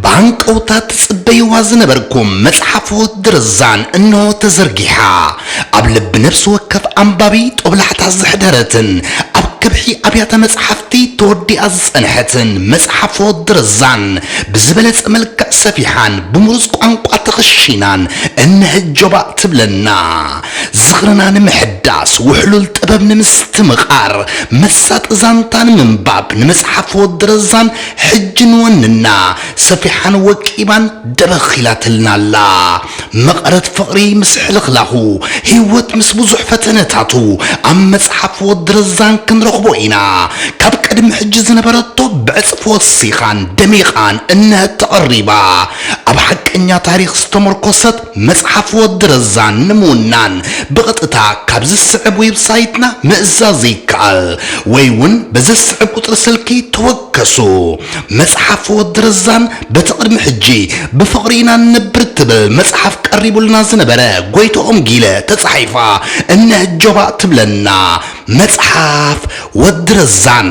ብሃንቀውታ ትጽበይዋ ዝነበርኩም መጽሓፍ ወዲ ረዛን እንሆ ተዘርጊሓ። ኣብ ልቢ ነፍሲ ወከፍ ኣንባቢ ጦብላሕታ ዘሕደረትን ኣብ ከብሒ ኣብያተ መጽሓፍቲ ተወዲኣ ዝጸንሐትን መጽሓፍ ወዲ ረዛን ብዝበለጸ መልክዕ ሰፊሓን ብምሩጽ ቋንቋ ተኸሺናን እነሀ ጆባእ ትብለና። ዝኽርና ንምሕዳስ፣ ውሕሉል ጥበብ ንምስትምቓር፣ መሳጢ ዛንታ ንምንባብ ንመጽሓፍ ወዲ ረዛን ሕጂ ንወንና። ሰፊሓን ወቂባን ደበኽ ኢላትልና ኣላ። መቐረት ፍቕሪ ምስ ሕልኽላኹ፣ ህይወት ምስ ብዙሕ ፈተነታቱ፣ ኣብ መጽሓፍ ወዲ ረዛን ክንረኽቦ ኢና። ካብ ቅድሚ ሕጂ ዝነበረቶ ብዕጽፊ ወሲኻን ደሚቓን እነሀ ተቐሪባ። ኣብ ሓቀኛ ታሪኽ ዝተመርኮሰት መጽሓፍ ወዲ ረዛን ንምውናን ብቐጥታ ካብ ዝስዕብ ዌብሳይትና ምእዛዝ ይከኣል ወይ እውን በዚ ዝስዕብ ቁጽሪ ስልኪ ተወከሱ። መጽሓፍ ወዲ ረዛን በቲ ቅድሚ ሕጂ ብፍቕሪ ኢና ንነብር እትብል መጽሓፍ ቀሪቡልና ዝነበረ ጎይትኦም ጊለ ተጻሒፋ እነሀ ጆባእ ትብለና መጽሓፍ ወዲ ረዛን።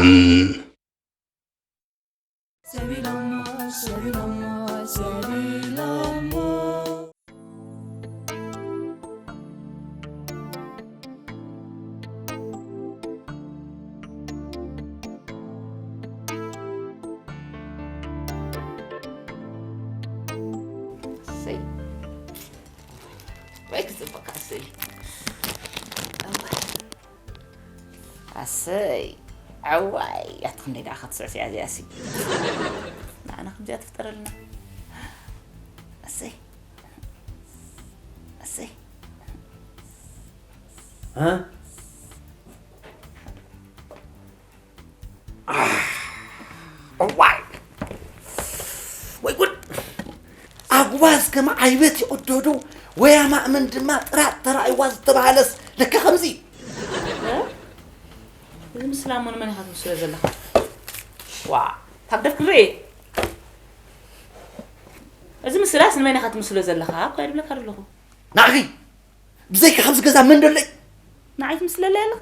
እሰይ። ወይ ክጽብቕ እሰይ። ኣሰይ። ዓዋይ፣ ኣቲ ክንደይ ደኣ ክትስዕስዕ እያ እዚኣሲ። ንዓና ከምዚኣ ትፍጠረልና። ኣሰይ። ኣሰይ። እ? እዋይ ወይ ጉድ! ኣጉባዝ ከም ዓይበት ይቕደዱ፣ ወያማእመን ድማ ጥራጥ ተራእይዋ ዝተባህለስ ለካ ከምዚ እዩ። እዚ ምስላ እሞ ንመን ኢኻ ትምስሎ ዘለኻ? ዋ፣ ካብ ደፍ ክርኢ። እዚ ምስላስ ንመን ኢኻ ትምስሎ ዘለኻ እኮ እየ ዝብለካ ዘለኹ። ንዓኺ ብዘይካ ካብዚ ገዛ መን ደለይ? ንዓይ ትምስለለይ ኣለኻ?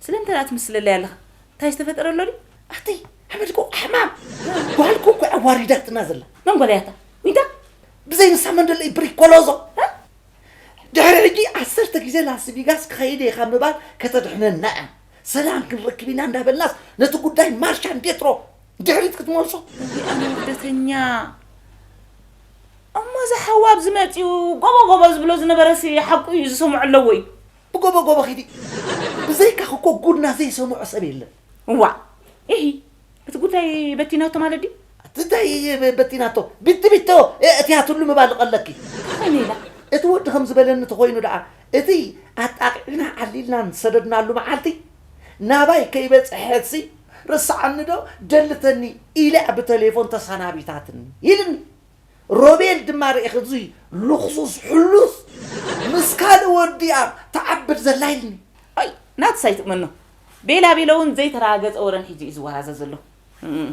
ስለምንታይ ደኣ ትምስለለይ ኣለኻ? እንታይ ዝተፈጠረ ኣሎ ድዩ? ኣቲ ሓመድኮ ሕማም ጓልኮ እኮ ኣዋሪዳትና ዘላ። መን ጓል እያ እታ? ዊንታ? ብዘይ ንሳ መን ደለይ ብሪኮሎዞ? እ? ድሕሪ ሕጂ ዓሰርተ ክልተ ግዜ ላስ ቪጋስ ክኸይድ እየ ካብ ምባል ከተድሕነና እያ። ሰላም ክንረክብ ኢና እንዳበልናስ ነቲ ጉዳይ ማርሻ እንዴትሮ ድሕሪት ክትመልሶ። እዚኣ ንውርደተኛ። እሞ እዚ ሓው ኣብዚ መጺኡ ጎቦ ጎቦ ዝብሎ ዝነበረሲ ሓቁ እዩ ዝሰምዖ ኣለዎ እዩ። ብጎቦ ጎቦ ኺዲ። ብዘይካኺ እኮ ጉድና ዘይሰምዖ ሰብ የለን። እዋ፣ ኢሂ፣ እቲ ጉዳይ በቲናቶ ማለት ድዩ? እቲ እንታይ በ-፣ በቲናቶ? ቢቲ ቢቶ፣ እ-፣ እቲያትሉ ምባል ቀለኪ። ከመይ ኢላ? እቲ ወዲ ከም ዝበለኒ ተኾይኑ ደኣ፣ እቲ ኣጣቂዕና ዓሊልናን ሰደድናሉ መዓልቲ፣ ናባይ ከይበጽሐትሲ፣ ረስዓኒ ዶ ደልተኒ ኢላ ብተሌፎን ተሰናቢታትኒ ኢልኒ። ሮቤል ድማ ርኢኺ እዙይ ልኽሱስ ሕሉስ ምስ ካልእ ወዲኣ ትዓብድ ዘላ ኢልኒ። ኣይ፣ ናትስ ኣይትእመኖ። ቤላ ቤሎ እውን ዘይተረጋገጸ ወረን ሒዙ እዩ ዝወራዘ ዘሎ። እም።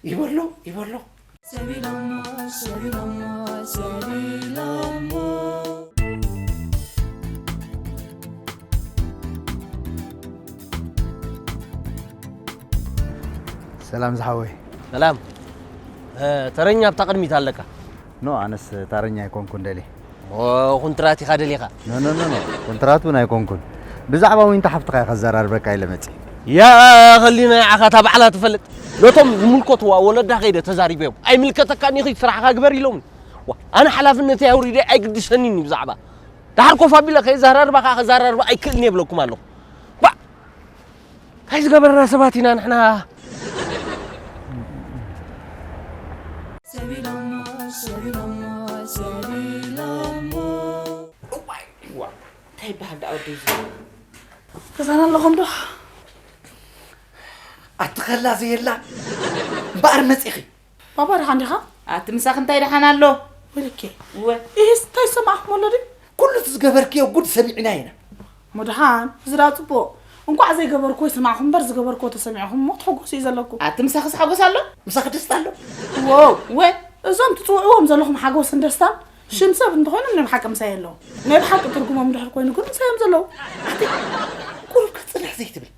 ይበሎ፣ ይበሎ። ሰቢሎሞ፣ ሰቢሎሞ፣ ሰቢሎሞ። ሰላም ዝሓወይ። ሰላም። እ፣ ተረኛ ኣብታ ቅድሚት ኣለካ። ኖ፣ ኣነስ ታረኛ ኣይኮንኩን ደልየ። ኦ፣ ኩንትራት ኢኻ ደሊኻ? ኖ፣ ኖ፣ ኖ፣ ኖ። ኩንትራት እውን ኣይኮንኩን። ብዛዕባ ዊንታ ሓፍትኻ እየ ከዘራርበካ ኢለ መጺእ። ያ ኸሊና፣ ንዓኻ እታ ባዕላ ትፈልጥ። ነቶም ዝምልከትዋ ወለዳ ከይደ ተዛሪበዮም። ኣይምልከተካን እዩ፣ ስራሕኻ ግበር ኢሎምኒ። ዋ፣ ኣነ ሓላፍነተይ ኣውሪደ ኣይግድሰኒን እዩ ብዛዕባ። ደሓር ኮፍ ኣቢለ ከይዘራርባ ከኣ ከዘራርባ ኣይክእልን እየ ይብለኩም ኣለኹ። ባ-፣ እንታይ ዝገበርና ሰባት ኢና ንሕና? ሰቢሎሞ፣ ሰቢሎሞ፣ ሰቢሎሞ። እዋይ፣ እዋ፣ እንታይ ይበሃል ደኣ ወደይ እዚ? ገዛና ኣለኹም ዶ? ኣቲ ከላ ዘየላ እምበኣር መጺኺ። ባባ ደሓን ዲኻ? ኣቲ ምሳኺ እንታይ ደሓን ኣሎ? ወልኬ። እወ። ኢሂስ፣ እንታይ ዝሰማዕኹም ኣሎ ድዩ? ኩሉ እቲ ዝገበርክዮ ጉድ ሰሚዕና ኢና። እሞ ደሓን፣ እዚ ደኣ ጽቡቕ። እንቋዕ ዘይገበርክዎ ይሰማዕኹም እምበር ዝገበርክዎ ተሰሚዕኹም እሞ ክትሕጎሱ እዩ ዘለኩም። ኣቲ ምሳኺስ ሓጎስ ኣሎ? ምሳኺ ደስታ ኣሎ? እወ። እወ። እዞም ትጽውዕዎም ዘለኹም ሓጎስን ደስታን ሽም ሰብ እንተኾይኖም ናይ ብሓቂ ምሳይ ኣለዉ። ናይ ብሓቂ ትርጉሞም እንድሕር ኮይኑ ግን ምሳይ እዮም ዘለዉ። ኣቲ ቁሩብ ክትጽንሕ ዘይትብል?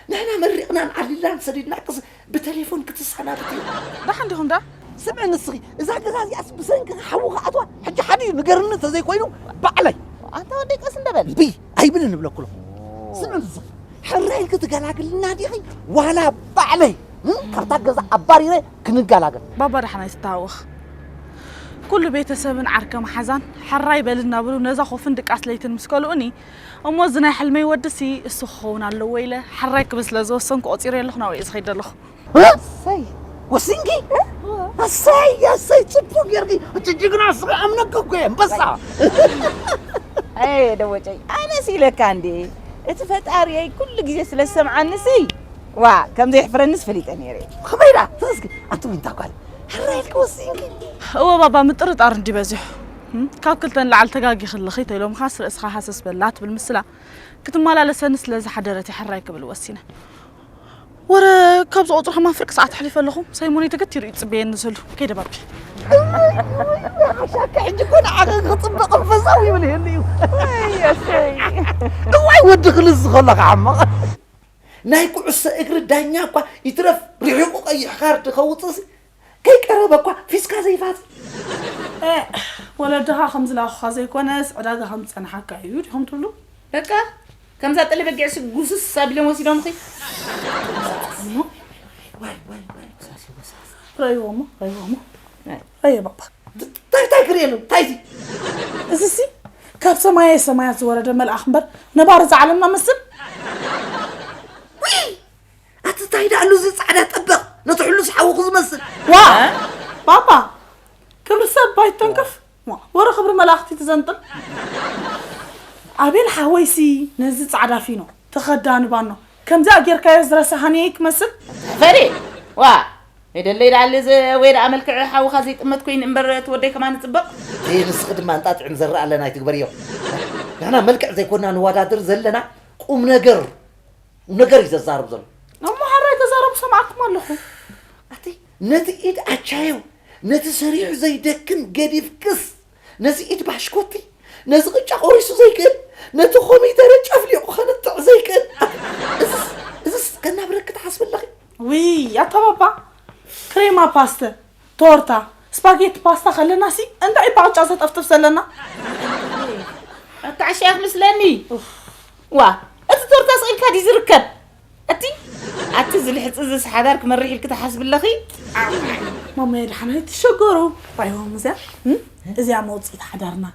ንሕና መሪቕናን ዓሊልናን ሰዲድናክስ ብተሌፎን ክትሰናብት እዩ። ደሓን ዲኹም ዳ? ስምዒ ንስኺ፣ እዛ ገዛ እዚኣስ ብሰንኪ ሓዊ ክኣትዋ ሕጂ ሓደ እዩ ንገርኒ እንተዘይኮይኑ ባዕለይ። ኣንታ ወደይ ቀስ እንደ በል። እምቢ ኣይብልን እብለኩ ኣለኹ። ስምዒ ንስኺ፣ ሕራይ ኢልኪ ትገላግልና ዲኺ ዋላ ባዕለይ፣ እም፣ ካብታ ገዛ ኣባሪረ ክንገላገል። ባባ ደሓን ኣይትተሃወኽ። ኩሉ ቤተሰብን ዓርከ መሓዛን ሕራይ በል እናበሉ ነዛ ኮፍን ድቃስ ለይትን ምስ ከልኡኒ፣ እሞ እዚ ናይ ሕልመይ ወድሲ እሱ ክኸውን ኣለዎ ኢለ ሕራይ ክብል ስለ ዝወሰንኩ ቆጺረ ኣለኹ ናብኡ እየ ዝኸይድ ዘለኹ። እ? እሰይ። ወሲንኪ? እ? ኣሰይ፣ ኣሰይ፣ ጽቡቕ ጌርኪ። እቲ ጅግና ስኺ ኣምነኪ እኮ እየ፣ ኣንበሳ። ኣይ፣ ደወጨይ፣ ኣነስ ኢለካ እንዴ፣ እቲ ፈጣሪየይ ኩሉ ግዜ ስለ ዝሰምዓንሲ፣ ዋ፣ ከም ዘየሕፍረንስ ፈሊጠ ነይረ እየ። ከመይ ደኣ? እስኪ፣ ኣቲ ዊንታ ጓል፣ ሕራይ ኢልኪ ወሲንኪ? እወ ባባ፣ ምጥርጣር እንዲ በዚሑ። እም፣ ካብ ክልተ ንላዕሊ ተጋጊኺ ኣለኺ ተኢሎምኻስ ርእስኻ ሃሰስ በላ ትብል ምስላ ክትመላለሰኒ ስለ ዝሓደረት እየ ሕራይ ክብል ወሲነ። ወረ ካብ ዝቆጽሩ ከማን ፍርቂ ሰዓት ኣሕሊፈ ኣለኹ። ሰይሞነይ ተገቲሩ እዩ ዝጽበየኒ ዘሎ። ከይደ ባቢ። ሓሻካ ሕጂ እኮ ንዓኺ ክጽበቕ ፈዛው ይብል ይህሉ እዩ። ኣይ፣ ኣሰይ። እዋይ ወዲ ክልዝ ከለኻ ዓመቕ። ናይ ኩዕሶ እግሪ ዳኛ እኳ ይትረፍ ርሒቑ ቀይሕ ካርድ ከውጽእሲ ከይቀረበ እኳ ፊስካ ዘይፋጽ። እ፣ ወለድኻ ከም ዝለኣኹኻ ዘይኮነስ ዕዳጋ ከም ዝጸንሓካ እዩ ዲኹም ትብሉ? በቃ ከምዛ ጠለ በጊዕሲ ጉስስ ኣቢሎም ወሲዶምኺ። ዋይ፣ ዋይ፣ ዋይ፣ ወሳሲ፣ ወሳሲ። ረእይዎሞ፣ ረእይዎሞ። ኣይ። ረእየ ባባ። እንታይ፣ እንታይ ክርእየሉ? እንታይ እዚ? እዚሲ ካብ ሰማየ ሰማያት ዝወረደ መልኣኽ እምበር ነባሪ እዛ ዓለምና መስል? ውይ! ኣቲ እንታይ ደኣሉ እዚ ጻዕዳ ጠበቕ ነቲ ሕሉስ ሓውኹ ዝመስል? ዋ! እ? ባባ! ክብሪ ሰብ ኣይተንክፍ። ዋ፣ ወረ ክብሪ መላእኽቲ ትዘንጥል። ኣቤል ሓወይሲ ነዚ ጻዕዳ ፊኖ ተኸዳኒ ባኖ ከምዚኣ ጌርካዮ ዝረሳሃኒ ክመስል? ፈሪ! ዋ! የደለይ ደኣሊ እዚ ወይ ደኣ መልክዕ ሓውኻ ዘይጥመት ኮይኑ እምበር እቲ ወደይ ከማን ጽብቕ። እይ፣ ንስኺ ድማ እንጣጢዕን ዘረእ ኣለና ኣይትግበርዮ። ንሕና መልክዕ ዘይኮና ንወዳድር ዘለና ቁም ነገር፣ ቁም ነገር እዩ ዘዛርብ ዘሎ። እሞ ሓራይ ተዛረቡ ሰማዕኩም ኣለኹ። ኣቲ ነቲ ኢድ ኣቻዮ፣ ነቲ ሰሪሑ ዘይደክም ገዲፍክስ፣ ነዚ ኢድ ባሽኮቲ፣ ነዚ ቅጫ ቆሪሱ ዘይክእል፣ ነቲ ኮሚደረ ጨፍሊቑ ከንጥዕ ዘይክእል። እዝስ፣ እዝስ ከናብረኪ ትሓስቢ ኣለኺ? ውይ፣ ኣታ ባባ፣ ክሬማ ፓስተ፣ ቶርታ፣ ስፓጌቲ ፓስታ ከለናሲ እንታይ እዩ ብቅጫ ዘጠፍጥፍ ዘለና? ኣታ ዓሻ ክትመስለኒ። ዋ፣ እቲ ቶርታ ስቕ ኢልካ ድዩ ዝርከብ? ኣቲ፣ ኣቲ ዝልሕጽ ዝስ ሓዳር ክመርሕ ኢልኪ ትሓስቢ ኣለኺ? ማማየ ደሓን ኣይትሸገሩ። ራይዎም እዚኣ፣ እም? እዚኣ መውጽኢት ሓዳርና።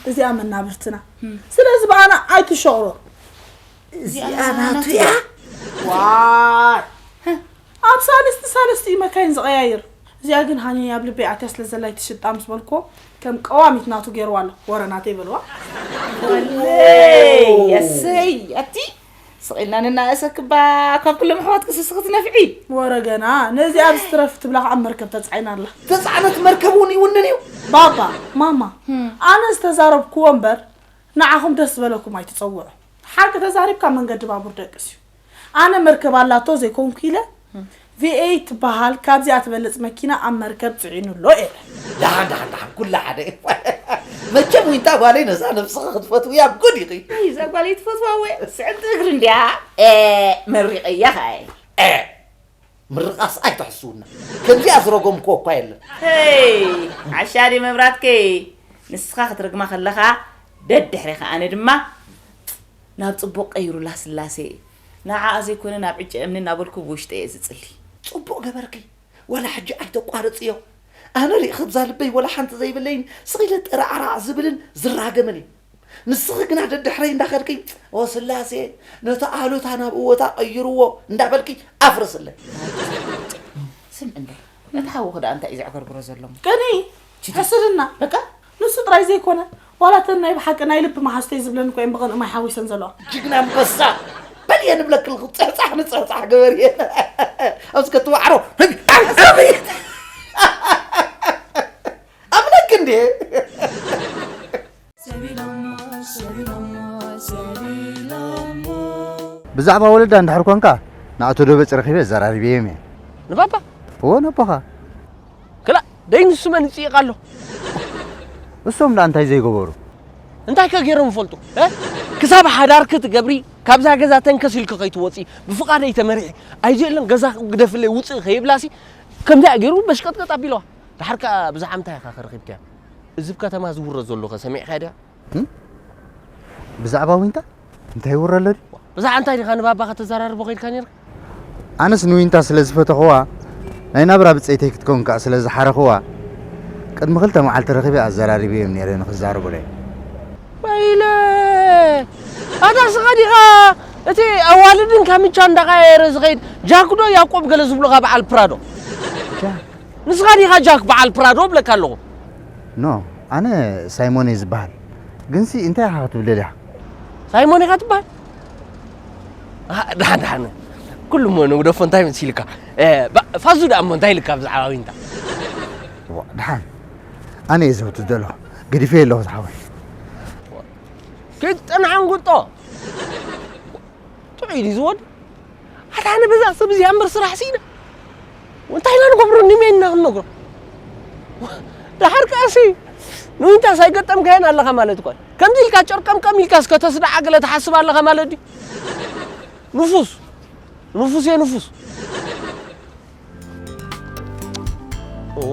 እዚኣ መናብርትና። እም። ስለዚ ብኣና ኣይትሸቕሮ። እዚኣ እዚኣ ናቱ ናቱ እያ። እያ። ዋይ። ኣብ ሳልስቲ ሳልስቲ እዩ መካይን ዝቐያይር። እዚኣ ግን ሃኒ ኣብ ልበይ ኣትያ ስለ ዘላ ኣይትሽጣ ምስ በልኮ ከም ቀዋሚት ናቱ ገይርዋ ኣሎ። ወረ ናተይ በልዋ። ወለይ፣ የሰይ፣ ኣቲ ስቕ ኢልና ንናእሰክባ ካብ ኩሎም ኣሕዋትኪ ስስኺ ትነፍዒ። ወረ ገና ነዚኣ ብስትረፍ ትብላ ከዓ መርከብ ተጻዒና ኣላ። ተጻዕነት መርከብ እውን ይውንን እዩ። ባባ፣ ማማ፣ እም። ኣነ ዝተዛረብክዎ እምበር ንዓኹም ደስ ዝበለኩም ኣይትጸውዑ። ሓቂ ተዛሪብካ መንገዲ ባቡር ደቅስ እዩ። ኣነ መርከብ ኣላቶ ዘይኮንኩ ኢለ፣ ቪኤይ ትበሃል ካብዚኣ ትበልጽ መኪና ኣብ መርከብ ጽዒኑ ኣሎ ኢለ። ደሓን፣ ደሓን፣ ደሓን፣ ኩላ ሓደ። መቸም ዊንታ ጓለይ ነዛ ነብስኺ ክትፈትውያ ጉድ ኢኺ። ኣይ፣ እዛ ጓለይ ትፈትዋ ወ ስዕልቲ እግሪ እንድያ። ኤ፣ መሪቐያ ኸኣ። ኤ፣ ምርቓስ ኣይትሕስውና። ከምዚኣ ዝረገምክዎ እኳ የለን። ሄይ፣ ዓሻ ድየ መብራትከይ? ንስኻ ክትርግማ ከለኻ ደድሕሬኻ ኣነ ድማ ናብ ጽቡቕ ቀይሩላ ስላሴ። ንዓኣ ዘይኮነ ናብ ዕጨ እምኒ እናበልኩ ብውሽጠ እየ ዝጽሊ። ጽቡቕ ገበርኪ። ዋላ ሕጂ ኣይተቋርጽዮ። ኣነ ሪእኺ ብዛ ልበይ ዋላ ሓንቲ ዘይብለይን ስቕ ኢለ ጠራዕራዕ ዝብልን ዝራገምን እዩ። ንስኺ ግና ደድሕረይ እንዳኸድኪ፣ "ኦ ስላሴ፣ ነቲ ኣሉታ ናብ እወታ ቀይርዎ" እንዳበልኪ ኣፍርስለይ። ስምዒ እንዶ፣ እቲ ሓውኺ ደኣ እንታይ እዩ ዘዕገርግሮ ዘሎ? ቅንኢ፣ ችዲ። ሕስድና። በቃ። ንሱ ጥራይ ዘይኮነ፣ ዋላ እተን ናይ ብሓቂ ናይ ልቢ መሓዙተይ ዝብለን እኮ እየን ብቕንኢ ማይ ሓዊሰን ዘለዋ። ጅግና ኣንበሳ። በል እየ ንብለኪ ኣለኹ፣ ጽሕጻሕ ንጽሕጻሕ ግበሪ። ኣብዚ ከትዋዕሮ። ኣምለክ እንዴ? ብዛዕባ ወለዳ እንድሕር ኮንካ፣ ንኣቶ ደበጽ ረኺበ ኣዘራሪበዮም እየ። ንባባ? እወ፣ ነቦኻ። ክላእ፣ ደይ ንሱ መን ይጽይቕ ኣሎ? እሶም ደኣ እንታይ ዘይገበሩ? እንታይ ከ ገይሮም ይፈልጡ? እ? ክሳብ ሓዳርኪ ትገብሪ፣ ካብዛ ገዛ ተንከስ ኢልኪ ከይትወጺ፣ ብፍቓደይ ተመሪሒ፣ ኣይዘየለን ገዛ ግደፍለይ ውጽእ ከይብላሲ፣ ከምዚኣ ገይሩ በሽቀጥቀጥ ኣቢለዋ። ደሓር ከኣ ብዛዕባ ምንታይ ኢኻ ከ ረኺብካያ? እዚ ኣብ ከተማ ዝውረ ዘሎ ከ ሰሚዕካዮ ዲኻ? እም? ብዛዕባ ዊንታ እንታይ ይውረ ኣሎ ድዩ? ብዛዕባ እንታይ ዲኻ ንባባ ከተዘራርቦ ከይድካ ነይርካ? ኣነስ ንዊንታ ስለ ዝፈተኽዋ፣ ናይ ናብራ ብጸይተይ ክትከውን ከኣ ስለ ዝሓረኽዋ፣ ቅድሚ ክልተ መዓልቲ ረኺበ ኣዘራሪበዮም ነይረ ንኽዛረቡለይ። ወይለ! ኣታ ስኻ ዲኻ እቲ ኣዋልድን ካምቻ እንዳቐያየረ ዝኸይድ ጃክ ዶ ያዕቆብ ገለ ዝብሉኻ በዓል ፕራዶ? ጃክ? ንስኻ ዲኻ ጃክ በዓል ፕራዶ እብለካ ኣለኹ? ኖ፣ ኣነ ሳይሞን እየ ዝበሃል። ግንሲ እንታይ ኢኻ ክትብል ደሊኻ? ሳይሞን ኢኻ ትበሃል? ኣህ፣ ደሓን፣ ደሓን። ኩሉ እሞ ንግደፎ እንታይ መሲልካ? እ፣ ባ-፣ ፋዙ ደኣ እሞ እንታይ ኢልካ ብዛዕባ ዊንታ? ዋ፣ ደሓን። ኣነ እየ ዘውትት ዘለኹ። ገዲፈዮ ኣለኹ ዝሓወይ። ኪድ ጥንዓን ጉጦ። ጥዑይ ድዩ ዝወድ? ኣታ ኣነ በዛ ሰብ እዚኣ እምበር ስራሕ ስኢነ። እንታይ ኢና ንገብሮ? ንመን ኢና ክንነግሮ? ደሓር ከኣሲ ንዊንታስ ኣይገጠምካዮን ኣለኻ ማለት እኮ እዩ። ከምዚ ኢልካ ጨርቀምቀም ኢልካስ ከተስድዓ ገለ ትሓስብ ኣለኻ ማለት ድዩ? ንፉስ። ንፉስ እየ ንፉስ። ኦ።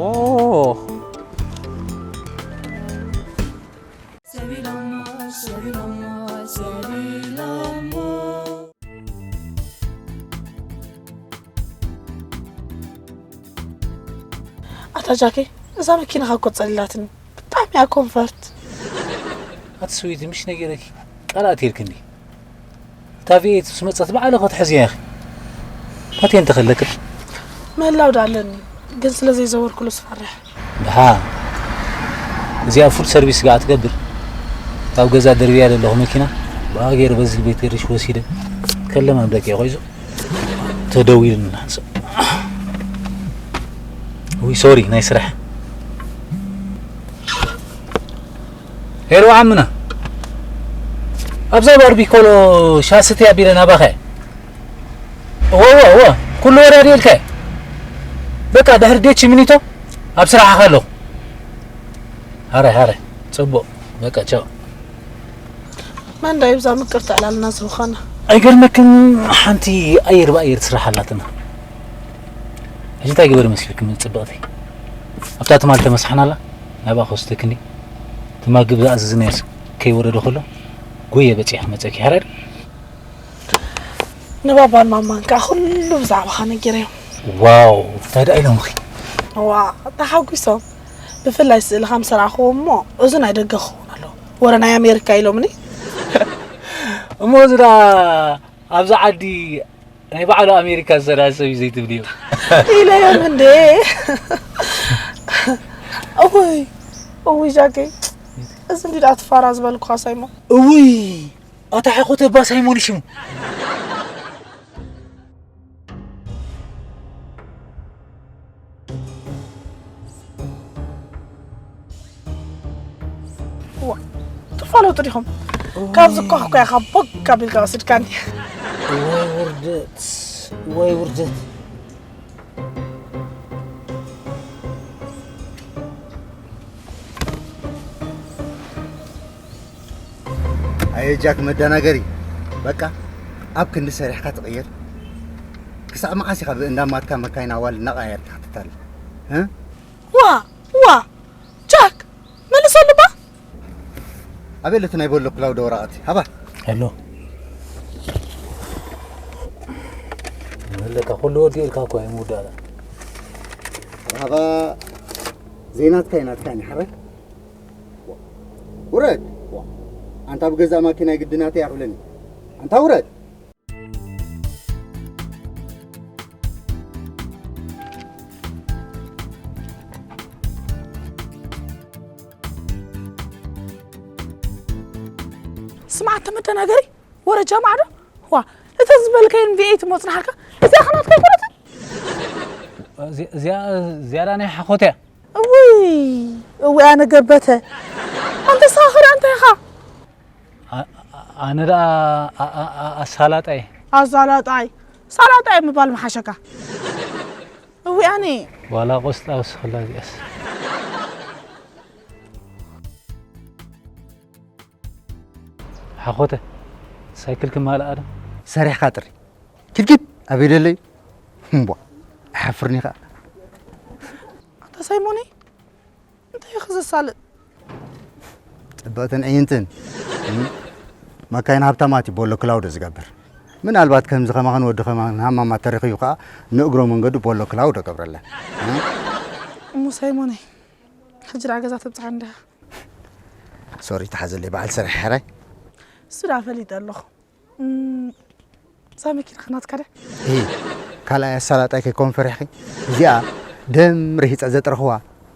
ኣታ ጃኬ፣ እዛ መኪናኻ እኮ ጸሊላትኒ። ብጣዕሚ እያ ኮንፈርት። ኣቲ ስዊቲ፣ ምሽ ነጊረኪ፣ ቃል ኣትየልክኒ። እታ ቪኤት ምስ መጸት ባዕልኺ ክትሕዝያ ኢኺ። ፓቴንት ከለክን። ምህላው ዳ ኣለኒ፣ ግን ስለ ዘይዘወርኩሉ ስፈርሕ። ደሓ፣ እዚኣ ፉል ሰርቪስ ገኣ ትገብር። ካብ ገዛ ደርብያ ዘለኹ መኪና፣ ብኣ ገይረ በዚ ቤት ገርሽ ወሲደ። ከለማም ደቂቕ ይዞ። ተደዊሉና። ውይ፣ ሶሪ፣ ናይ ስራሕ። ሄሎ፣ ዓምና። ኣብዛ ባርቢኮሎ ሻስቲ ኣቢለ ናባኸ። እወ፣ እወ፣ እወ። ኩሉ ወራዲ ኢልከ። በቃ፣ ድሕሪ ዴች ሚኒቶ ኣብ ስራሕኻ ኣለኹ። ሃረ፣ ሃረ። ጽቡቕ። በቃ፣ ቻው። መን ዳዩ ብዛ ምቅርቲ ዕላልና ዝውኸና? ኣይገርመክን፣ ሓንቲ ኣየር ብኣየር ትስራሕ ኣላትና። ሕጂ እንታይ ግበር መስልክን ጽብቕቲ? ኣብታ ትማል ተመሳሕናላ ናብኣ ክወስደክን ድዩ? ማግብ ዝኣዘዝናዮስ ከይወረደ ከሎ ጎየ በጺሐ ክመጸኪ ሓራይ። ንባባን ማማን ከዓ ኩሉ ብዛዕባኻ ነጊረዮም። ዋው፣ እንታይ ደኣ ኢሎምኺ? ዋ፣ ተሓጒሶም። ብፍላይ ስእልኻ ምስ ረኣኽዎ እሞ እዚ ናይ ደገ ክኸውን ኣለዎ፣ ወረ ናይ ኣሜሪካ ኢሎምኒ። እሞ እዚ ደኣ ኣብዚ ዓዲ ናይ ባዕሉ ኣሜሪካ ዝሰድዐ ሰብ እዩ ዘይትብልዮ። ኢለዮም እንዴ። እውይ፣ እውይ ጃከይ፣ እዚ እንዲ ደኣ ትፋራ ዝበልኩኻ ሳይሞ። እውይ፣ ኣታ ሓኾተ እባ ሳይሞን ሽሙ። እዋ፣ ትፋለጡ ዲኹም? ካብዚ እኳ እኳ ኢኻ ቦግ ኣቢልካ ወሲድካኒ። ወይ ውርደት፣ ወይ ውርደት። ኣየ ጃክ መደናገሪ፣ በቃ ኣብ ክንዲ ሰሪሕካ ትቕየር። ክሳዕ መዓስ ኢኻ ብእንዳ ማትካ መካይን ኣዋል እናቐያየርካ ክትታለ? እ? ዋ፣ ዋ፣ ጃክ፣ መልሰሉ እባ። ኣበይ ኣሎ እቲ ናይ ቦሎ ክላውዶ ወረቐት? ሃባ። ኣሎ። ኣለካ፣ ኩሉ ወዲእልካ እኮ እዩ ምውዳእና። ሃባ፣ ዘይናትካ እዩ ናትካ እዩ፣ ሓራይ። ውረድ። ኣንታ ብገዛእ ማኪናይ ግዲ ናተይ ኣኽብለኒ። ኣንታ ውረድ። ስማዕ፣ ኣንተ መደናገሪ፣ ወረ ጃማዕ ዶ? ዋ፣ እተን ዝበልካየን ቪኤይት እሞ ጽናሓልካ፣ እዚኣ ኸ ናትካ ኣይኮነትን? እዚ-፣ እዚኣ ዝያዳ ናይ ሓኾት እያ። እውይ፣ እውይ፣ ኣነ ገበተ። ኣንተ ሳኽር፣ ኣንተ ኢኻ። ኣ-፣ ኣ-፣ ኣነ ደኣ ኣ-፣ ኣ-፣ ኣ-፣ ኣሳላጣይ። ኣሳላጣይ፣ ሳላጣይ ምባል ምሓሸካ። እውይ፣ ኣነ። ዋላ ቆስጣ ወስኸላ እዚኣስ። ሓኾተ፣ ሳይክል ክማልኣ ዶ? ሰሪሕካ ጥሪ። ኪድኪድ፣ ኣበይ ደለዩ? እምቧ፣ ኣይሓፍርን ኢኻ። ኣታ ሳይሞኒ፣ እንታይ ኢኺ ዘሳልጥ? ጽብቕትን ዕይንትን። እም፣ መካይን ሃብታማት እዩ ቦሎ ክላውዶ ዝገብር። ምናልባት ከምዚ ከማኽን ወዲ ከማን ሃማማት ተረኺቡ ከኣ ንእግሮ መንገዱ ቦሎ ክላውዶ ገብረለን። እም? እሞ ሳይሞነይ፣ ሕጂ ደኣ ገዛ ተብጽሓ እንዲኻ። ሶሪ፣ ተሓዘለይ በዓል ስራሕ ሕራይ። እሱ ደኣ ፈሊጠ ኣለኹ። እም፣ እዛ መኪና ኸ ናትካ ድያ? እሂ፣ ካልኣይ ኣሳላጣይ ከይኮን ፈሪሕኺ? እዚኣ ደም ርሂጸ ዘጥረኽዋ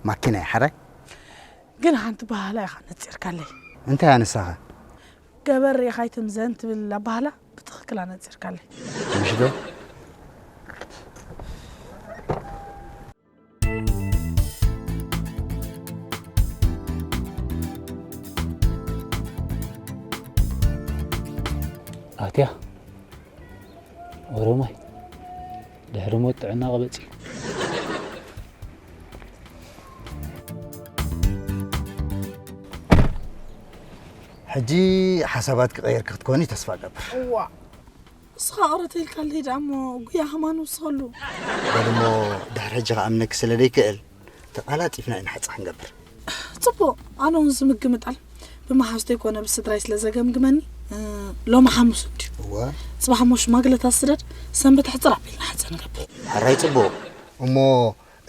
ማኪና እያ፣ ሓራይ። ግን ሓንቲ በሃላ ኢኻ ነጺርካለይ። እንታይ እያ ንሳኸ? ገበር ርኢኻ ኣይትምዘን ትብል ኣባህላ ብትኽክል ኣነጺርካለይ። ምሽ ዶ? ኣትያ ወረ ማይ ድሕሪ ሞት ጥዕና ቀበጽ እዩ። ሕጂ ሓሳባት ክቐየርኪ ክትኮኒ ተስፋ እገብር። እዋ፣ እስኻ ቅረ ተይልካለይ ደኣ እሞ ጉያ ከማን ውስኸሉ። በል እሞ ድሕሪ ሕጂ ክኣምነኪ ስለ ዘይክእል ተቓላጢፍና ኢና ሓጻ ክንገብር። ጽቡቕ፣ ኣነ እውን ዝምግምጣል ብመሓዝተይ ኮነ ብስድራይ ስለ ዘገምግመኒ፣ እ፣ ሎሚ ሓሙስ እንድዩ። እወ። ጽባሕ እሞ ሽማግለታት ስደድ፣ ሰንበት ሕጽር ኣቢልና ሓጻ ንገብር። ሕራይ ጽቡቕ። እሞ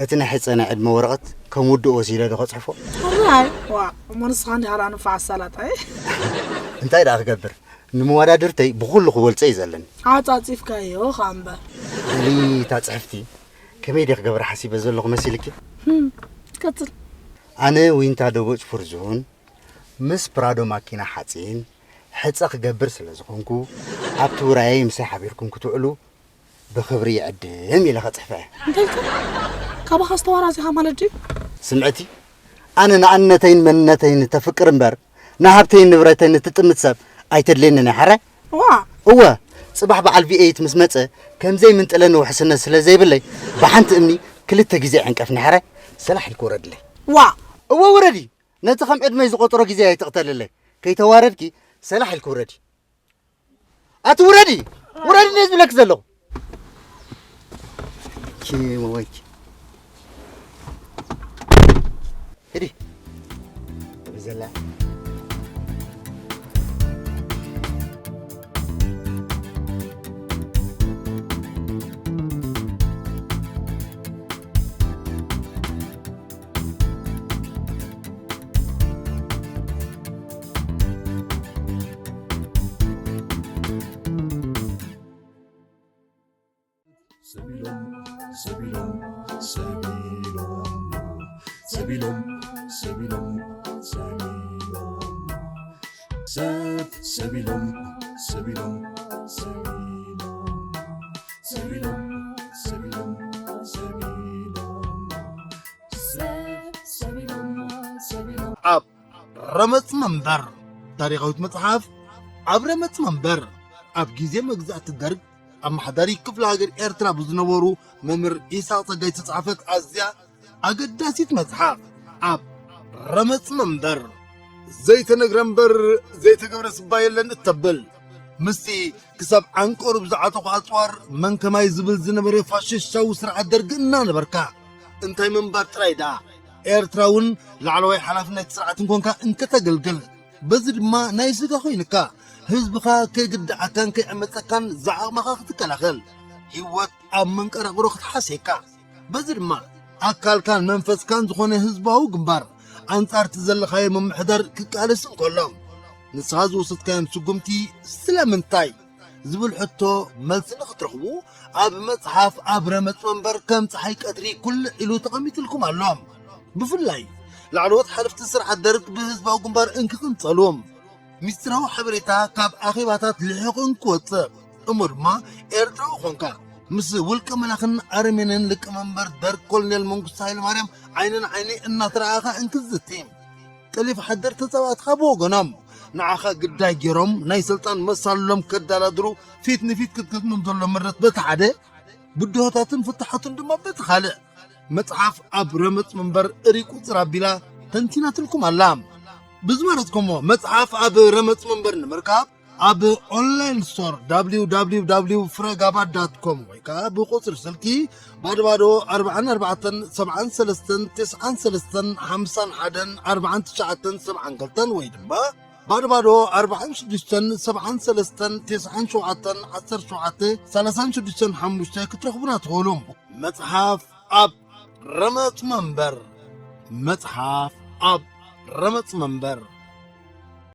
እቲ ናይ ሕጸ ናይ ዕድመ ወረቐት ከም ውድእ ወሲደ ዶ ከጽሕፎ? ሕራይ፣ ዋ፣ እሞ ንስኻ እንዲኻ ደኣ ንፋዕ ኣሳላጣይ። እንታይ ደኣ ክገብር? ንመወዳድርተይ ብኹሉ ክበልጾ እዩ ዘለኒ። ዓጻጺፍካዮ ኸኣ እምበር። በሊ እታ ጽሕፍቲ ከመይ ድየ ክገብራ ሓሲበ ዘለኹ መሲልኪ? ህም፣ ቀጽል። ኣነ ዊንታ ደቦጭ ፍርዙን ምስ ፕራዶ ማኪና ሓጺን ሕጸ ክገብር ስለ ዝኾንኩ፣ ኣብቲ ውራየይ ምሳይ ሓቢርኩም ክትውዕሉ ብኽብሪ ይዕድም ኢለ ከጽሕፈ እየ። እንታይ ኢልካ? ካባኻ ዝተዋራዚኻ ማለት ድዩ? ስምዕቲ፣ ኣነ ንኣንነተይን መንነተይን ተፍቅር እምበር፣ ንሃብተይን ንብረተይን እትጥምት ሰብ ኣይተድልየንን እያ፣ ሓራይ? ዋ! እወ፣ ጽባሕ በዓል ቪኤይት ምስ መጸ፣ ከም ዘይምንጥለኒ ውሕስነት ስለ ዘይብለይ፣ ብሓንቲ እምኒ ክልተ ግዜ ይዕንቀፍኒ፣ ሓራይ? ሰላሕ ኢልኪ ውረድለይ። ዋ! እወ፣ ውረዲ! ነቲ ከም ዕድመይ ዝቖጽሮ ግዜ ኣይትቕተልለይ። ከይተዋረድኪ፣ ሰላሕ ኢልኪ ውረዲ። ኣቲ ውረዲ! ውረዲ እንደ ዝብለኪ ዘለኹ። ኪ ሞባይልኪ። ሂዲ። እዚ ዘላ። ሰቢሎም፣ ሰቢሎም፣ ሰቢሎም፣ ሰቢሎም፣ ሰቢሎም፣ ሰቢሎም፣ ሰብ፣ ሰቢሎም፣ ሰቢሎም፣ ሰቢሎም፣ ሰቢሎም፣ ሰቢሎም፣ ሰቢሎም፣ ሰብ፣ ሰቢሎም፣ ሰቢሎም። ኣብ ረመጽ መንበር፣ ታሪኻዊት መጽሓፍ ኣብ ረመጽ መንበር። ኣብ ግዜ መግዛእቲ ደርግ ኣመሓዳሪ ክፍለ ሃገር ኤርትራ ብዝነበሩ መምህር ኢሳቕ ጸጋይ ዝተጻሕፈት ኣዝያ ኣገዳሲት መጽሓፍ ኣብ ረመጽ መንበር። ዘይተነግረ እምበር ዘይተገብረ ስባ የለን እተብል ምስቲ ክሳብ ዓንቀሩ ብዝዓጠቑ ኣጽዋር መን ከማይ ዝብል ዝነበረ ፋሽስታዊ ስርዓት ደርግ እናነበርካ እንታይ ምንባር ጥራይ ደኣ ኤርትራ እውን ላዕለዋይ ሓላፍነት ስርዓት እንኮንካ እንከተገልግል በዚ ድማ ናይ ስጋ ኮይንካ ህዝብኻ ከይግድዓካን ከይዕመፀካን ዝዓቕምኻ ክትከላኸል ህይወት ኣብ መንቀራቕሮ ክትሓስየካ በዚ ድማ ኣካልካን መንፈስካን ዝኾነ ህዝባዊ ግንባር ኣንጻር እቲ ዘለኻዮ ምምሕዳር ክቃለስ እንከሎ ንስኻ ዝወሰድካዮም ስጉምቲ ስለምንታይ ዝብል ሕቶ መልሲ ንኽትረኽቡ ኣብ መጽሓፍ ኣብ ረመጽ መንበር ከም ጸሓይ ቀትሪ ኩልዕ ኢሉ ተቐሚጥልኩም ኣሎ። ብፍላይ ላዕለዎት ሓለፍቲ ስርዓት ደርግ ብህዝባዊ ግንባር እንክቕንጸሉ ሚስጥራዊ ሓበሬታ ካብ ኣኼባታት ልሒቑ እንክወጽእ እሞ ድማ ኤርትራዊ ኾንካ ምስ ውልቀ መላኽን ኣረሜንን ሊቀመንበር ደርግ ኮሎኔል መንግስቱ ሃይለማርያም ዓይኒ ንዓይኒ እናተረኣኻ እንክዝቲ ቀሊፍ ሓደር ተጻባእትኻ ብወገኖም ንዓኻ ግዳይ ገይሮም ናይ ስልጣን መሳልሎም ከዳላድሩ ፊት ንፊት ክትገጥሞም ዘሎ ምረት በቲ ሓደ ብድሆታትን ፍትሓቱን ድማ በቲ ካልእ መጽሓፍ ኣብ ረመጽ መንበር እሪ ቁጽር ኣቢላ ተንቲናትልኩም ኣላ። ብዝመረጽኩሞ መጽሓፍ ኣብ ረመጽ መንበር ንምርካብ ኣብ ኦንላይን ስቶር www ፍረጋባ ዳት ኮም ወይ ከዓ ብቁጽሪ ስልኪ ባዶ ባዶ ኣርባዓን ኣርባዕተን ሰብዓን ሰለስተን ተስዓን ሰለስተን ሓምሳን ሓደን ኣርባዓን ትሽዓተን ሰብዓን ክልተን ወይ ድማ ባዶ ባዶ ኣርባዓን ሽዱሽተን ሰብዓን ሰለስተን ተስዓን ሸውዓተን ዓሰርተ ሸውዓተ ሰላሳን ሽዱሽተን ሓሙሽተ ክትረኽቡና ትኽእሉ። መጽሓፍ ኣብ ረመጽ መንበር። መጽሓፍ ኣብ ረመጽ መንበር።